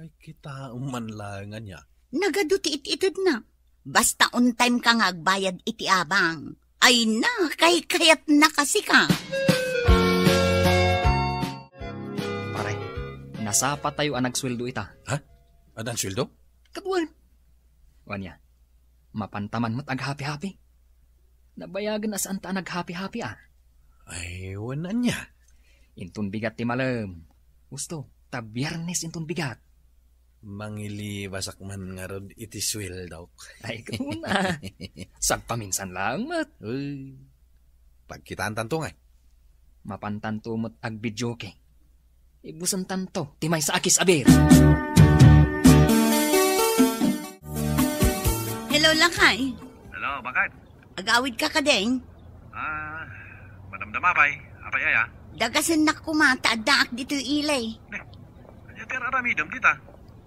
Ay, kitaem man laeng ania. Nagadu ti it-itedna. Basta on time ka nga agbayad iti abang. Ay na, kaykayatna kasi ka. Pare, nasapa tayo a nagsueldo ita. Ha? Addan sueldo? Ket wen. Wen aya, mapantaman met aghapi-hapi. Nabayagen a saanta a naghapi-hapi a. Ay, wen ania? Inton bigat ti malem. Husto, ta Biernes inton bigat. Mangilibasak man ngarud iti sueldok. Ay, kuna. Sagpaminsan laeng met. Uy, pagkitaantanto ngay. Mapantanto met agvideoke. Ibusentanto ti maysa a kiss a beer. Hello, lakay. Hello, baket? Agawid ka kadin? Ah, madamdama pay. Apay aya? Dagasennak koma ta addaak ditoy ili. Ne, ania ti ar-aramidem dita?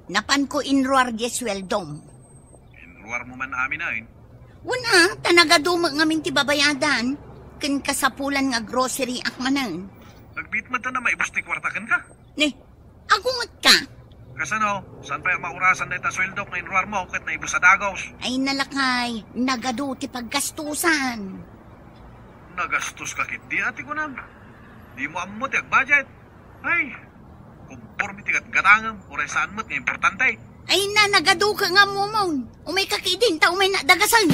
Napanko inruar diay sueldom. Inruar mo man amin, ain? Wen a, ta nagadu met ngamin ti babayadan. Ken kasapulan nga grocery ak manen. Nagbiit met a maibus ti kuarta kenka? Ne, agunget ka? Kasano? Saan pay a maurasan dayta sueldok nga inruar mo ket naibus a dagus? Ay, nalakay, nagadu ti paggastusan. Nagastos ka ketdi, ati kunam. Di mo ammo ti agbudget. Ay, kumporme ti gatgatangem, uray saan met nga importante. Ay na, nagadu ka nga, Momon. Umay ka kidin, ta umay na dagasen.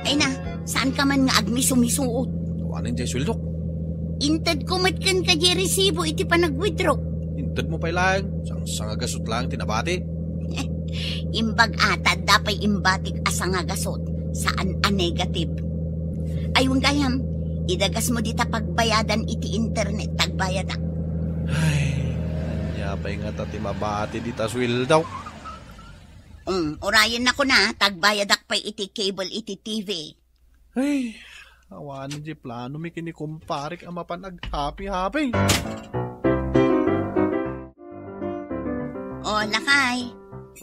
Ay na, saan ka man nga agmiso-misuot? Awanen jay sueldok. Inted ko met kenka jay resibo iti panag-withdraw. Inted mo pay laeng, sang-sangagasot laeng ti nabati. Imbag a ta adda pay imbatik a sangagasot, saan a negative. Ay, wen gayam, idagas mo dita pagbayadan iti internet, tagbayadak. Ay, ania pay ngata ti mabati dita sueldo? Um, urayen na kuna, tagbayadak pay iti cable iti T V. Ay, awanen jay plano mi ken ni kumparek a mapan aghapi-hapi. O, lakay,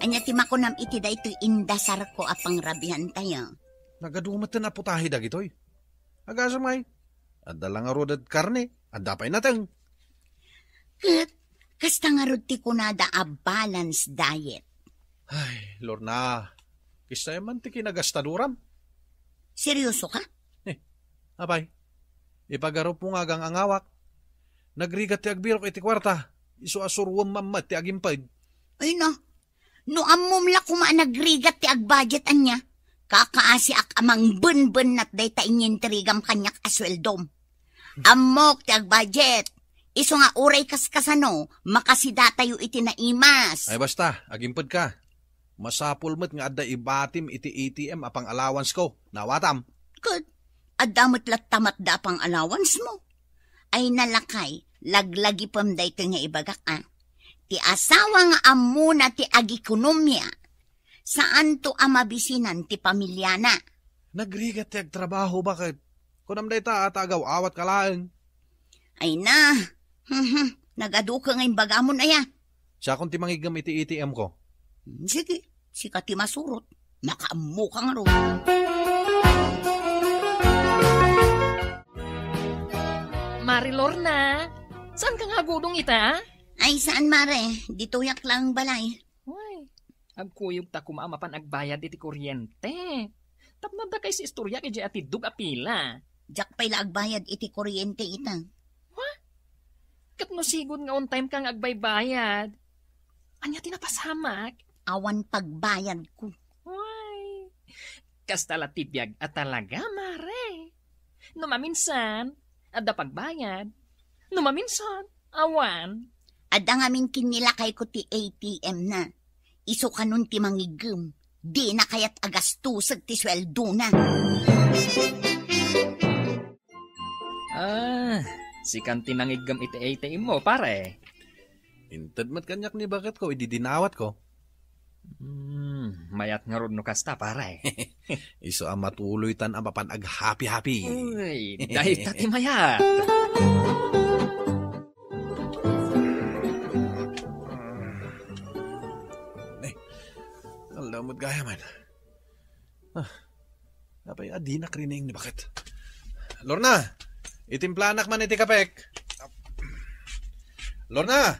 ania ti makunam iti daytoy indasarko a pangrabian tayo? Nagadu met ti naputahi dagitoy. Agasem ngay, adda la ngarud karne, adda pay nateng. Ket kasta ngarud ti kunada a balance diet. Ay, Lorna, kasta man ti kinagastaduram. Seryoso ka? Eh, apay, ipagarupmo nga agangangawak. Nagrigat ti agbirok iti kuarta, isu a suruem met ti agimped. Ay na, no ammom la koma a nagrigat ti agbudget ania, kakaasiak a mangbenbennat dayta inyintrigam kaniak a sueldom. Ammok ti agbudget. Isu nga uray kaskasano, makasidatayo iti naimas. Ay basta, agimped ka. Masapul met nga adda ibatim iti A T M a pang-allowance ko. Nawatam. Ket, adda met latta matda a pang-allowance mo. Ay nalakay, laglagipem daytoy nga ibagak, a. Ti asawa nga ammona ti agikonomia, saanto a mabisinan ti pamiliana. Nagrigat ti agtrabaho, baket? Kunam dayta a ta agaw-awat ka laeng. Ay na, nagadu ka nga imbagamon aya. Siakon ti mangiggem iti A T M ko. Hmm, sige, sika ti masurot. Makaammo ka ngarud. Mari Lorna, saan ka nga agudong ita? Ay, saan, Mare? Ditoyak lang balay. Uy, agkuyog ta koma a mapan agbayad iti kuryente. Tapno adda kay si istoryak idiay atiddog a pila. Diak pay la agbayad iti kuryente ita. Ha? Ket no sigud nga on time ka nga agbaybayad, ania ti napasamak? Awan pagbayad ko. Uy, kasta la ti biag a talaga, Mare. No maminsan, adda pagbayad. No maminsan, awan. Adda ngamin kinnilakay ko ti A T M na. Isu kanon ti mangiggem. Dina kayat agastuseg ti sueldona. Ah, sikan ti nangiggem iti A T M mo, pare. Inted met kaniak ni baketko idi dinawatko. Hmm, mayat ngarud no kasta, pare. Isu a matuloytan a mapan aghapi-hapi. Uy, dayta ti mayat. Eh, aldaw met gayam. Ah, apay a dinak rining ni bakit? Lorna, itimplanak man iti kapek. Lorna!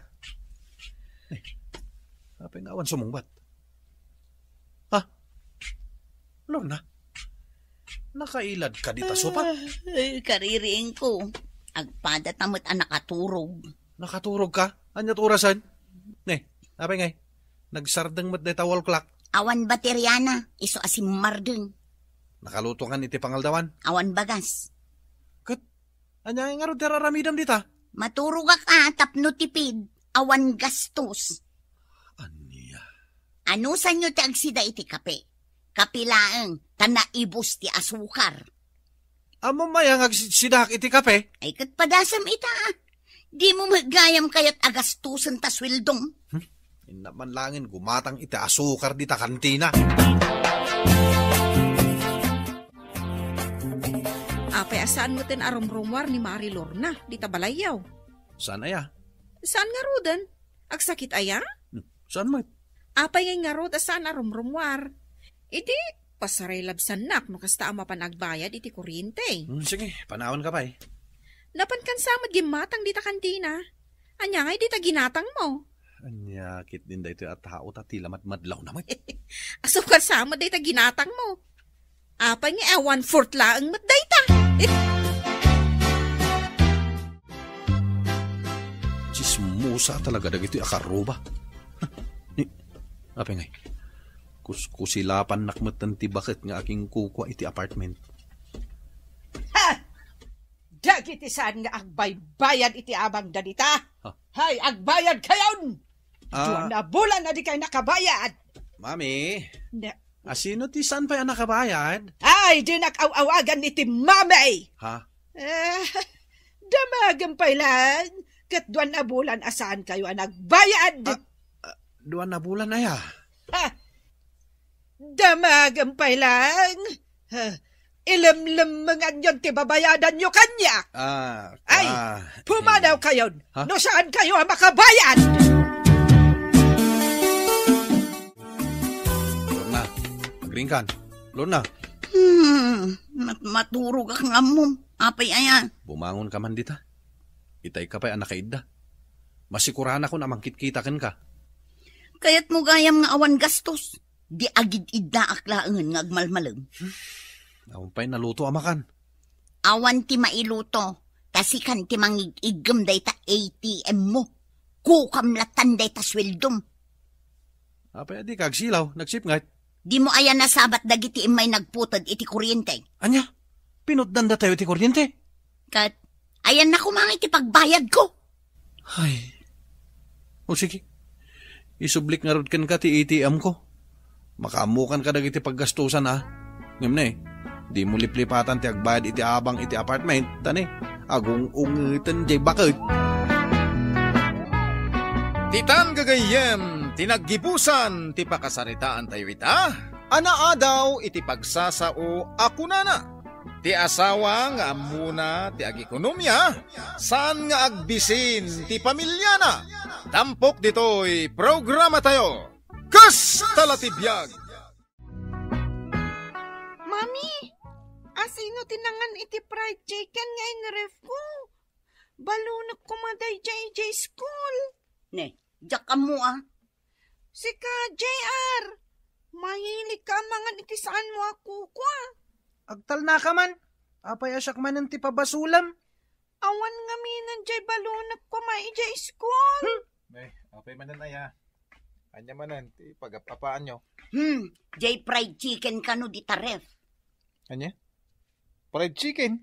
Eh, apay nga awan sumungbat? Ha? Lorna? Nakailad ka dita sopa? Ah, eh, kaririing ko. Agpada ta met a nakaturog. Nakaturog ka? Ania't orasen? Ne, apay ngay? Nagsardeng met dayta wall clock. Awan bateriana, isu a simmardeng. Nakaluto kan iti pangaldawan? Awan bagas. Ket, ania ngay ngarud ti ar-aramidem dita? Maturogak a tapno tipid, awan gastos. Ania? Anusanyo ti agsida iti kape? Kape laeng, ta naibus ti asukar. Ammom aya nga agsidaak iti kape? Ay, ket padasem ita, a. Dimo met gayam kayat agastusen ta sueldom. Hmm? Inna man laengen gumatang iti asukar dita kantina. Apay a saan metten a rumrumuar ni Mari Lorna dita balayyo? Saan aya? Saan ngaruden? Agsakit aya? Hmm, saan met? Apay ngay ngarud a saan a rumrumuar? Idi, pasaray labsannak no kasta a mapan agbayad iti kuryente. Hmm, sige, panawan ka pay. Napan kan sa met gimmatang dita kantina. Ania ngay dita ginatangmo? Ania ketdin daytoy a tao ta ti la madmadlawna met. Asukar sa met dayta ginatangmo. Apay nga awan fourth laeng met dayta. Chismosa talaga dagitoy a karruba. Ni, apay ngay, kuskusilapannak metten ti baket nga akinkukua iti apartment. Ha! Dagiti saan nga agbaybayad iti abangda dita. Ha? Hay, agbayad kayon! Ah. Dua na bulan a dikay nakabayad. Mami, na, asino ti saan pay a nakabayad? Ay, dinak aw-awagan iti mami! Ha? Eh, damagem pay lang. Ket dua na bulan a saan kayo a nagbayad. Ah, ah, dua na bulan aya. Ha? Damagem pay lang. Ha? Ilemlemmenganyon ti babayadanyo kaniak. Ah, ay, ah, pumanaw eh, kayon, ha? No saan kayo a makabayad. Lorna, agriingkan. Lorna. Hmm, mat-, maturog ak nga ammom. Apay aya? Bumangon ka man dita. Itay ka pay a nakaidda. Masikuranakon a mangkitkita kenka. Kayatmo gayam nga awan gastos. Di agid-iddaak laengen nga agmalmalem. Awan pay naluto a makan. Awan ti mailuto, ta sikan ti mangig-iggem dayta A T M mo. Kukam latan dayta sueldom. Apay a dika agsilaw, nagsipnget? Dimo aya nasabat dagiti immay nagputed iti kuryente? Ania? Pinutdan datayo iti kuryente? Ket, ayanna koma iti pagbayadko. Ay. O sige. Isublik ngarud kenka ti A T M ko. Makaammokan kadagiti paggastusan, a. Ngem ne, dimo liplipatan ti agbayad iti abang iti apartment, ta ne, agung-ungeten jay baket. Ditan gagayyem ti naggibusan ti pakasaritaantayo ita. Anaadaw iti pagsasao a kunana, ti asawa nga ammona ti agikonomia, saan nga agbisin ti pamiliana. Tampok ditoy programatayo, Kasta la ti biag! Mami, asino ti nangan iti fried chicken nga inref ko? Balunek koma daydiay idiay school. Ne, diak ammo, a. Sika, J R, mahilig ka a mangan iti saan mo a kukua. Agtalna ka man. Apay a siak manen ti pabasolem? Awan ngamin jay balunek koma idiay school. Hmm. Eh, apay manen aya? Ania manen ti pagap-apaanyo? Hmm, jay fried chicken kano dita ref. Ania? Fried chicken?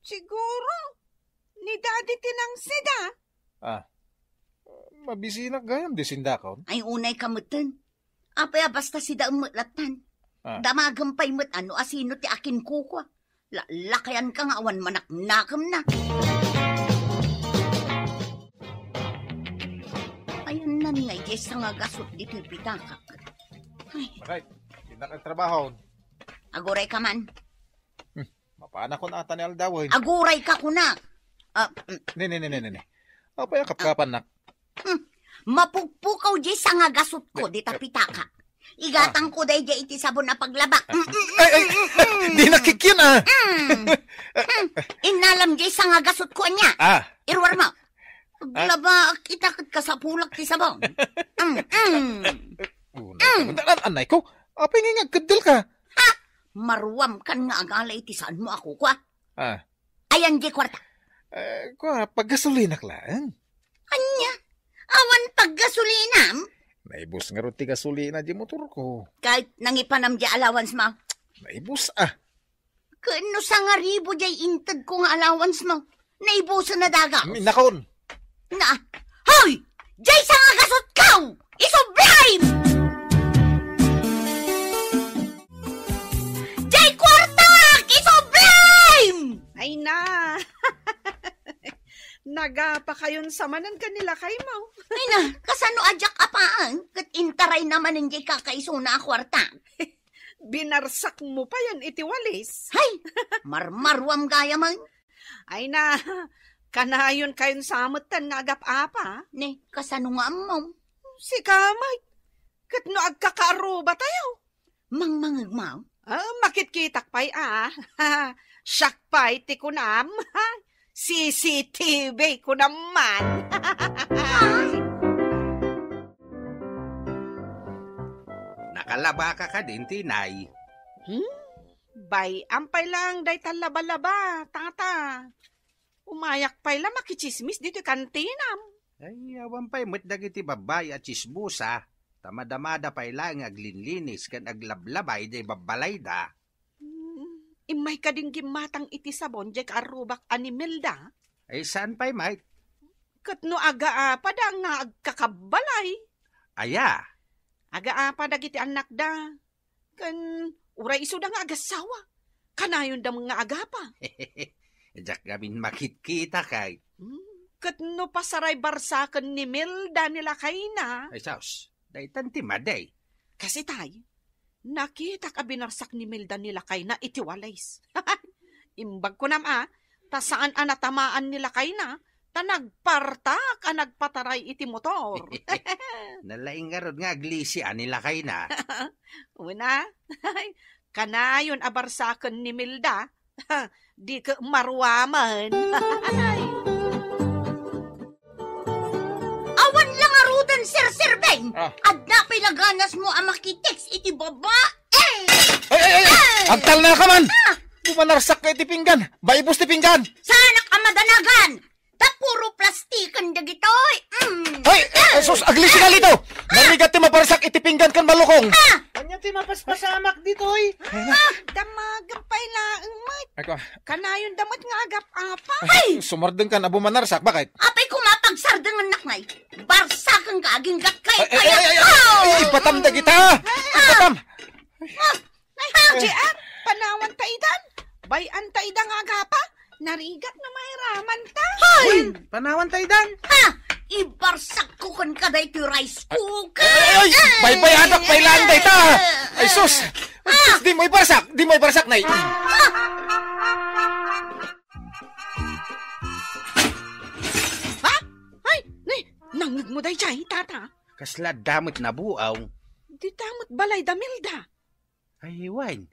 Siguro, ni Daddy ti nangsida. Ah, mabisinak gayam di sindakon? Ay, unay ka metten. Apay a basta sida met latan. Ah. Damagem pay met no asino ti akinkukua. La-, lakayan ka nga awan manaknakemna. Ayanna nga idiay sangagasut ditoy pitakak. Ay. Bakit? Tindak ang trabaho. Aguray ka man. Hmm. Mapanakon ata ni aldawen. Aguray ka kunak. Ah, mm. Ne, ne, ne, ne, ne, ne. Apay a kapkapannak? Hmm. Mapugpukaw jay sangagasutko dita pitaka. Igatangko daydiay iti sabon a paglaba. Mm, mm, mm, Ay, ay, mm, mm. Di nakikyan, ah. Mm. Mm. Innalam jay sangagasutko ania. Ah. Iruar mo. Aglaba, kita ket kasapulak ti sabon. Mm, mm. Unay, Mm. An-, anay ko, apay nga agkeddel ka? Ha? Maruam kan nga agala iti saan mo a kukua. Ah. Ayan di kuarta. Eh, kua, paggasulinak laeng. Ania? Awan paggasulinam? Naibus ngarud ti gasolina di motor ko. Kahit nangipanam di allowance mo? Naibus, ah. Ken no sangaribu jay intedko nga allowance mo, naibusen na daga. Minakon. Na, hoy! Jay sangagasutko! Isublim! Jay kuartak! Isublim! Ay na! Nagapakayon sa manen ken ni lakay mo. Ay na, kasano a diak apaan? Ket intaray na manen jay kakaisuna a kuarta. Binarsak mo pa yan iti walis. Hay! Marmaruam gayam. Ay na, kanayon kayon sa metten nga agap-apa. Ne, kasano nga ammom? Sika met. Ket no agkakaarruba tayo. Mangmangeg mo? Ah, makitkitak pay, ah. Siak pay ti kunam. C C T V kunam man. Nakalabaka kadin, Tinay? Hmm? Bay-am pay laeng dayta laba-laba, tata. Umayak pay la makitsismis ditoy kantinam. Ay, awan pay met dagiti babbai a tsismosa, ta madamada pay laeng nga aglinlinis ken aglablabay diay babbalayda. Hmm, immay kadin gimmatang iti sabon diay kaarrubak a ni Milda? Ay, saan pay met? Ket no agaapada nga agkakabbalay? Aya? Agaapa dagiti annakda. Ken uray isuda nga agassawa, kanayonda met nga agapa. Diak ngamin makitkita kay. Hmm, ket no pasaray barsaken ni Milda ni lakayna? Ay, sus, daytan ti madi. Kasi tay, nakitak a binarsak ni Milda ni lakayna iti walis. Imbag kunam a, ta saan a natamaan ni lakayna, ta nagpartak a nagpataray iti motor. Nalaing ngarud nga aglisi a ni lakayna. Una, kanayon a barsaken ni Milda, di ket maruamen. Awan la ngaruden, Sir Sirben! Ah. Adda pay la ganas mo a makitext iti babae! Ay, ay, ay, ay! Agtalna ka man! Ah! Bumanarsak ka iti pinggan! Baybos ti pinggan! Saanak a madanagan! Ta puro plastiken dagitoy! Mm. Ay! Ay, sus! Aglisi ka dito! Narigat ti maparsak iti pinggan ken malukong! Ah! Ania ti mapaspasamak ditoy? Ah! Damagan pay laeng met. Ako. Kanayon da met nga agap-apa. Ay! Sumardeng ka na bumanarsak. Bakit? Apay, koma pagsardengennak ngay. Barsaken ka, aginggat kay Ay, ay, ay, ay, ay, ay, ibatam dagita! Ibatam! Ah! Ay, J R, panawan ta idan. Bay-an ta ida nga agapa. Narigat no mairaman ta. Hoy! Uy, panawan ta idan. Ha! Ibarsak ko ken ka daytoy rice cooker. Ay, ay, ay, ay, baybay-anak, pailaan dayta. Ay, sus. Ah! Di mo ibarsak, di mo ibarsak, nay. Ah! Ha? Ay, nay, nangngeg mo daydiay, tata? Kasla adda met nabuong. Dita met balay da Milda. Ay, wen.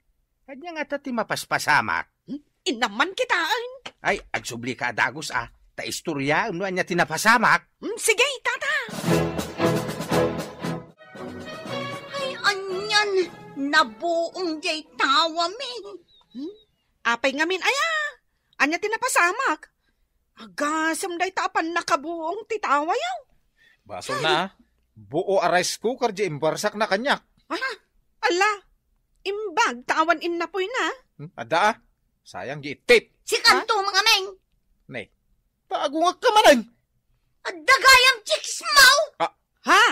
Ania ngata ti mapaspasamak? Hmm? Innaman kitaen. Ay, agsubli ka a dagus, a. Ta istoryaem no ania ti napasamak. Hmm, sige, tata. Ay, anian, nabuong jay tawami. Hmm? Apay ngamin aya? Ania ti napasamak? Agasem dayta a pannakabuong ti tawayo. Basol na, a. Buo a rice cooker di imbarsak na kaniak. Ah, ala, imbag ta awan innapoy na. Hmm, adda, a. Sayang di itip. Sikanto, Ha? Mangameng. Ne, ta agungek ka manen. Adda gayam chicks mo? Ah. Ha?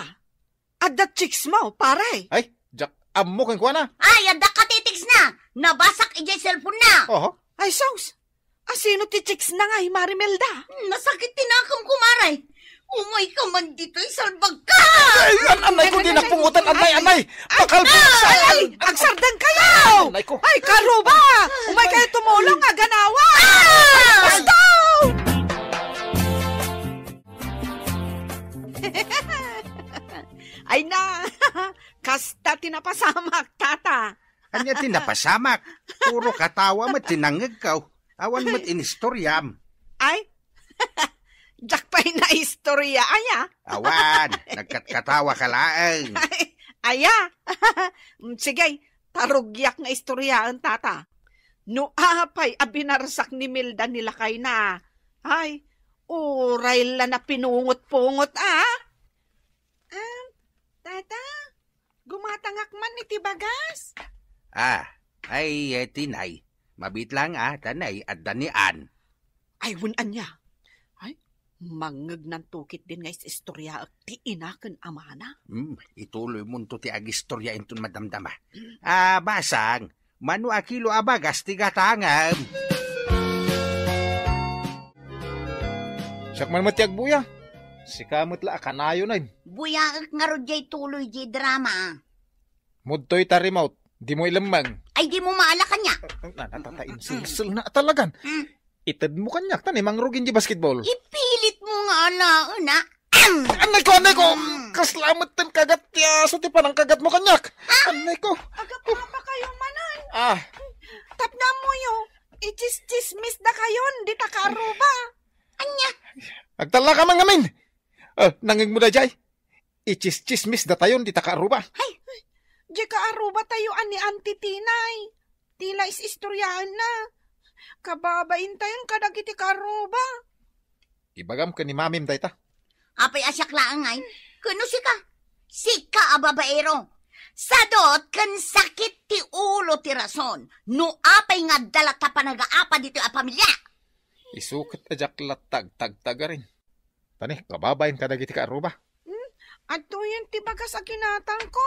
Adda chicks mo, pare? Ay, diak ammo kenkuana. Ay, adda katitiks na. Nabasak idiay cellphone na. Oho. Ay, sus. Asino ti chicks na ngay, Marimelda? Hmm, nasakit ti nakem, kumare. Umay ka man ditoy, salbag ka! Ay, an-, anay ko, di napungutan, anay, anay! Ay, Makalbuksan! Ay, ay, agsardeng kayo! Anay ko. Ay, karuba! Umay kayo tumulong, aganawa! Ah! Basta! Ay na, kasta ti napasamak, tata. Ania ti napasamak? Puro katawa met ti nangngegko. Awan met inistoriam. Ay, diak pay naistorya, aya? Awan, nagkatkatawa ka laeng. Ay, aya? Mm, sige, tarugiak nga istoryaen, tata. No apay a binarsak ni Milda ni lakayna, ay, uray la napinungot-pungot, a? Em, tata, gumatangak man iti bagas. Ah, ay, eh, tinay. Mabit lang, a, tanay, adda ni Ann. Ay, wen ania? Ay, mangngeg nanto ketdin nga is-istoryaek ti ina ken amana. Hmm, ituloy monto ti agistorya inton madamdama. Ah, basang, mano a kilo a bagas ti gatangem? Siak man met ti agbuya. Sika met la a kanayon, ay. Buyaek ngarud jay tuloy jay drama. Mudtoy ta remote, dimo ilemmeng. Ay, dimo maala kaniak. Na, natatainsilsel na talagan. Mm. Itedmo kaniak, ta ni mangrugin di basketball. Ipilit mo nga alaen, a. Anay ko, anay ko! Mm. Kasla met ten kagat ti aso ti panangkagatmo kaniak. Ah? Anay ko. Agapapa kayo manen. Ah. Tapno ammoyo, ichis-chismis da kayon, dita kaaruba. Ania? Agtalna ka man ngamin. Ah, nangngegmo daydiay? Ichis-chismis datayon dita kaaruba. Hay! Di kaaruba tayo a ni Auntie Tinay. Ti la is-istoryaenna. Kababain tayon kadagiti kaaruba. Ibagam ken ni Mamim dayta. Apay a siak laeng, ay? Ken no sika? Sika a babaero. Sadot ken sakit ti ulo ti rason. No apay nga adda latta panagaapa ditoy a pamilia. Isu ket a diak latta agtagtagarin. Tani, kababain kadagiti kaaruba. Hmm? Adtoyen ti bagas a kinatangko.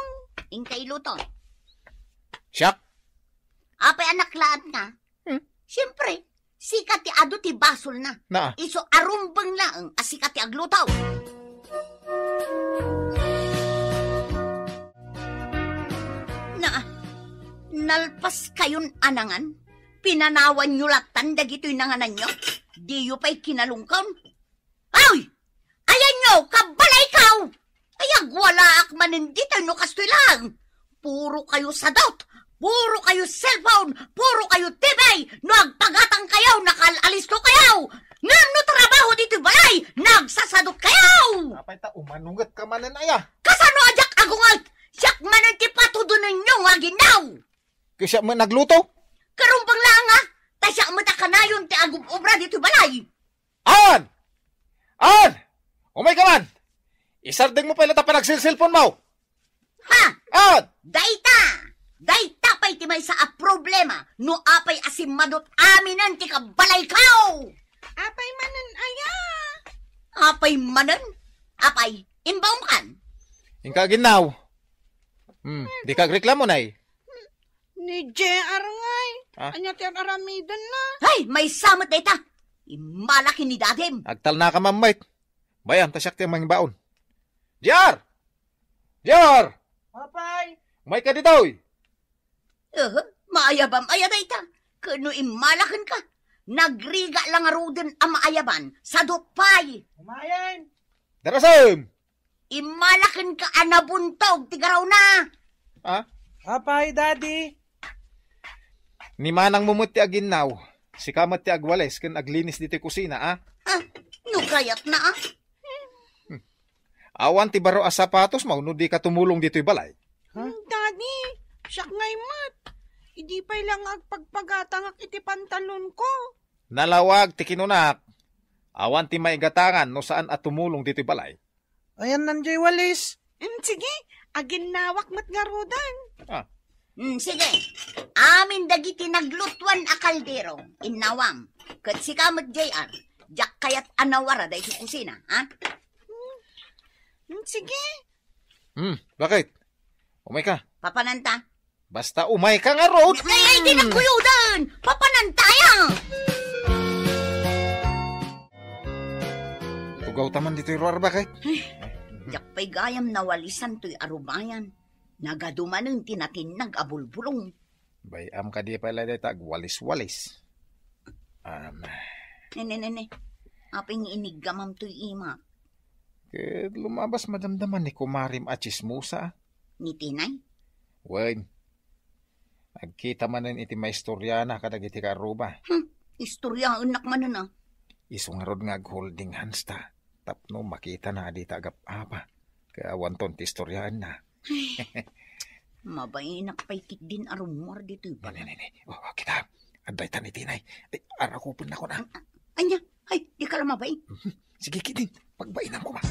Inkay luto. Siak? Apay a naklaatna? Hmm? Siempre, sika ti adu ti basolna. Naa. Isu a rumbeng laeng a sika ti agluto. Naa, nalpas kayon a nangan? Pinanawanyo lattan dagitoy nangananyo? Diyo pay kinalungkon? Ay! Ayanyo, kabalaykaw! Ay, agwalaak manen ditoy no kastoy laeng. Puro kayo sadot, puro kayo cellphone, puro kayo T V. No agpagatang kayo, nakaal-alisto kayo. Ngem no trabaho ditoy balay, nagsasadot kayo! Apay ta umanunget ka manen, aya? Kasano a diak agunget? Siak manen ti patudonen nyo nga aginnaw! Ket siak met nagluto? Karumbeng laeng, a, ta siak met a kanayon ti agub-obra ditoy balay. An! An! Umayka man! Isardengmo pay latta panagselselponmo! Ha! An! Dayta! Dayta pay ti maysa a problema no apay a simmadut aminen ti kabbalayko! Apay manen aya? Apay manen? Apay, imbaonkan? Inka aginnaw. Hmm, dika agreklamo, nay. Ni J R ngay. Ah? Ania ti ar-aramidenna? Ay, maysa met dayta. Immala ken ni dadim. Agtalnaka, Mammayt. Bay-am ta siak ti mangbaon. J R! J R! Apay! Umayka ditoy! Eh, maayabam aya dayta. Ket no immala kenka, nagrigat la ngaruden a maayaban, sadut pay. Umayen! Darasem! Immala kenka a nabuntog ti garawna. Ah? Apay, Daddy? Ni manangmo met ti aginnaw, sika met ti agwales ken aglinis ditoy kusina, a? Ah, no kayatna, a? Hmm. Awan ti baro a sapatosmo no dika tumulong ditoy balay. Ha? Hmm, Daddy, siak ngay met. Idi pay la nga agpagpagatangak iti pantalonko. Nalawag ti kinunak. Awan ti maigatangan no saan a tumulong ditoy balay. Ayanna diay walis. Mm, sige, aginnawak met ngaruden. Ah. Mm, sige. Amin dagiti naglutuan a kaldero, innawam. Ket sika met, J R, diak kayat a nawara daytoy kusina, ha? Mm, sige. Hmm, bakit? Umayka. Papananta. Basta umayka ngarud. Ay, ay, di nagkuyudan! Papanantaya! Tugaw ta man ditoy ruar, bakit? Ay, diak pay gayam nawalisan toy arubayan. Nagadumanen ti natinnag a bulbulong. Bay-am kadi pay la dayta agwalis-walis. Am. Nene, nene. Apay nga iniggamam toy ima? Ket lumabas madamdama ni kumarim a tsismosa. Ni Tinay? Wen. Agkita manen iti maistoriana kadagiti kaarruba. Hmm, istoriaennak manen, a. Isu ngarud nga agholding hands ta, tapno makitana a dita agap-apa. Ket awanton ti istoriaenna. Ay, mabainak pay ketdin a rummuar ditoy balay. Ne, ne, ne. O, o, kita. Adda ita ni Tinay. Ay, arakupennakon, a. A-, ania? Ay, dika la mabain. Mhm. Sige, ketdin. Pagbainanko, a.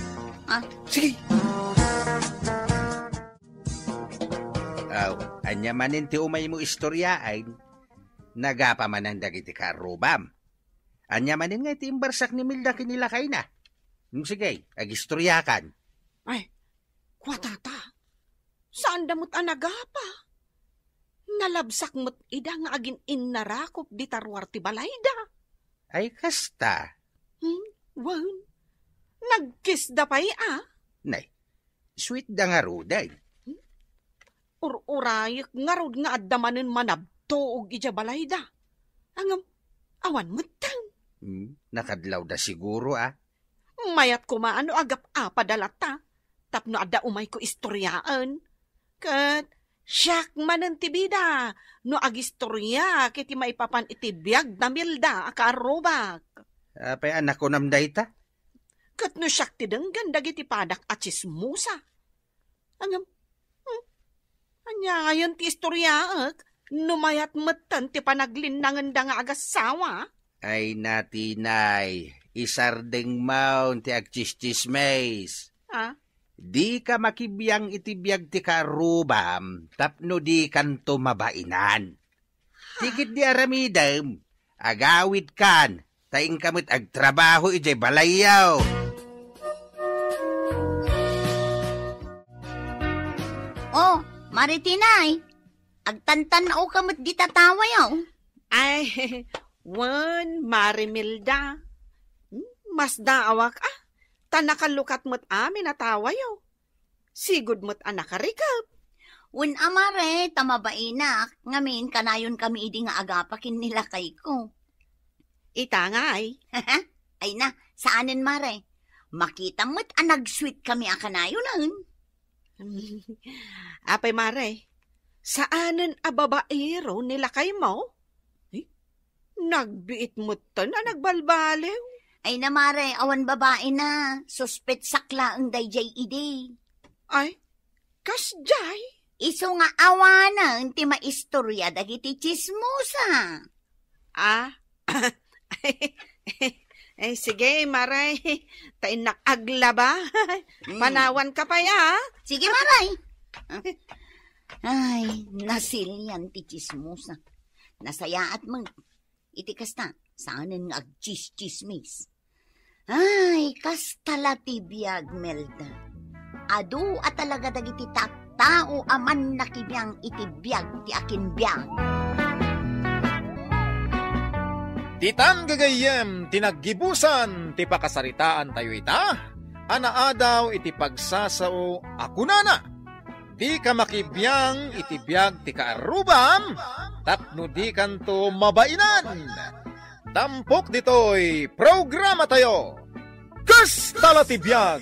Ah? Sige. Aw, ania manen ti umaymo istoriaen? Nagapa manen dagiti kaarrubam. Ania manen nga iti imbarsak ni Milda ken ni lakayna? Mm, sige, agistoriakan. Ay, kua, tata, saanda met a nagapa. Nalabsak met ida nga agin-innarakop dita ruar ti balayda. Ay, kasta? Hmm, wen. Nagkisda pay, a? Nay, sweet da ngaruden. Hmm? Ur-urayek ngarud nga adda manen manabtuog idiay balayda. Ngem, awan metten. Hmm, nakadlawda siguro, a. Mayat koma no agap-apada latta, tapno adda umayko istoriaen. Ket siak manen ti bida no agistoriak iti maipapan iti biag da Milda a kaarrubak. Apay a nakunam dayta? Ket no siak ti denggen dagiti padak a tsismosa. Ngem, hmm, aniayen ti istoriaek no mayat metten ti panaglinnangenda nga agassawa? Ay, Tinay, isardengmon ti agtsistsismis. A? Dika makibiang iti biag ti kaarrubam tapno dikanto mabainan. Ti ketdi aramidem, agawidkan, ta inka met agtrabaho idiay balayyo. O, Mare Tinay, agtantan-awka met dita tawayo. Ay, wen, Mare Milda. Hmm, masdaawak, a, ta nakalukat met amin a tawayo. Sigud met a nakarikep. Wen a, Mare, ta mabainak, ngamin kanayonkami idi nga agapa ken ni lakayko. Ita ngay? Ay na, saanen, Mare. Makitam met a nag-sweet kami a kanayonen. Apay, Mare, saanen a babaero ni lakaymo? Eh, nagbiit metten a nagbalbaliw. Ay na, Mare, awan babaina. Suspetsak laeng daydiay idi. Ay, kasdiay? Isu nga awanen ti maistorya dagiti tsismosa. Ah? Ay, sige, Maray. Ta innak aglaba. Mm. Panawan ka pay, ah. Sige, Maray. Ay, nasilian ti tsismosa. Nasayaat man. Iti kasta, saanen nga agtsistsismis. Ay, kasta la ti biag, Melda. Adu a talaga dagiti tattao a mannakibiang iti biag ti akinbiag. Ditan gagayyem ti naggibusan ti pakasaritaantayo ita, a naadaw iti pagsasao a kunana, "Dika makibiang iti biag ti kaarrubam, tapno dikanto mabainan." Tampok ditoy programatayo, Kasta la ti Biag!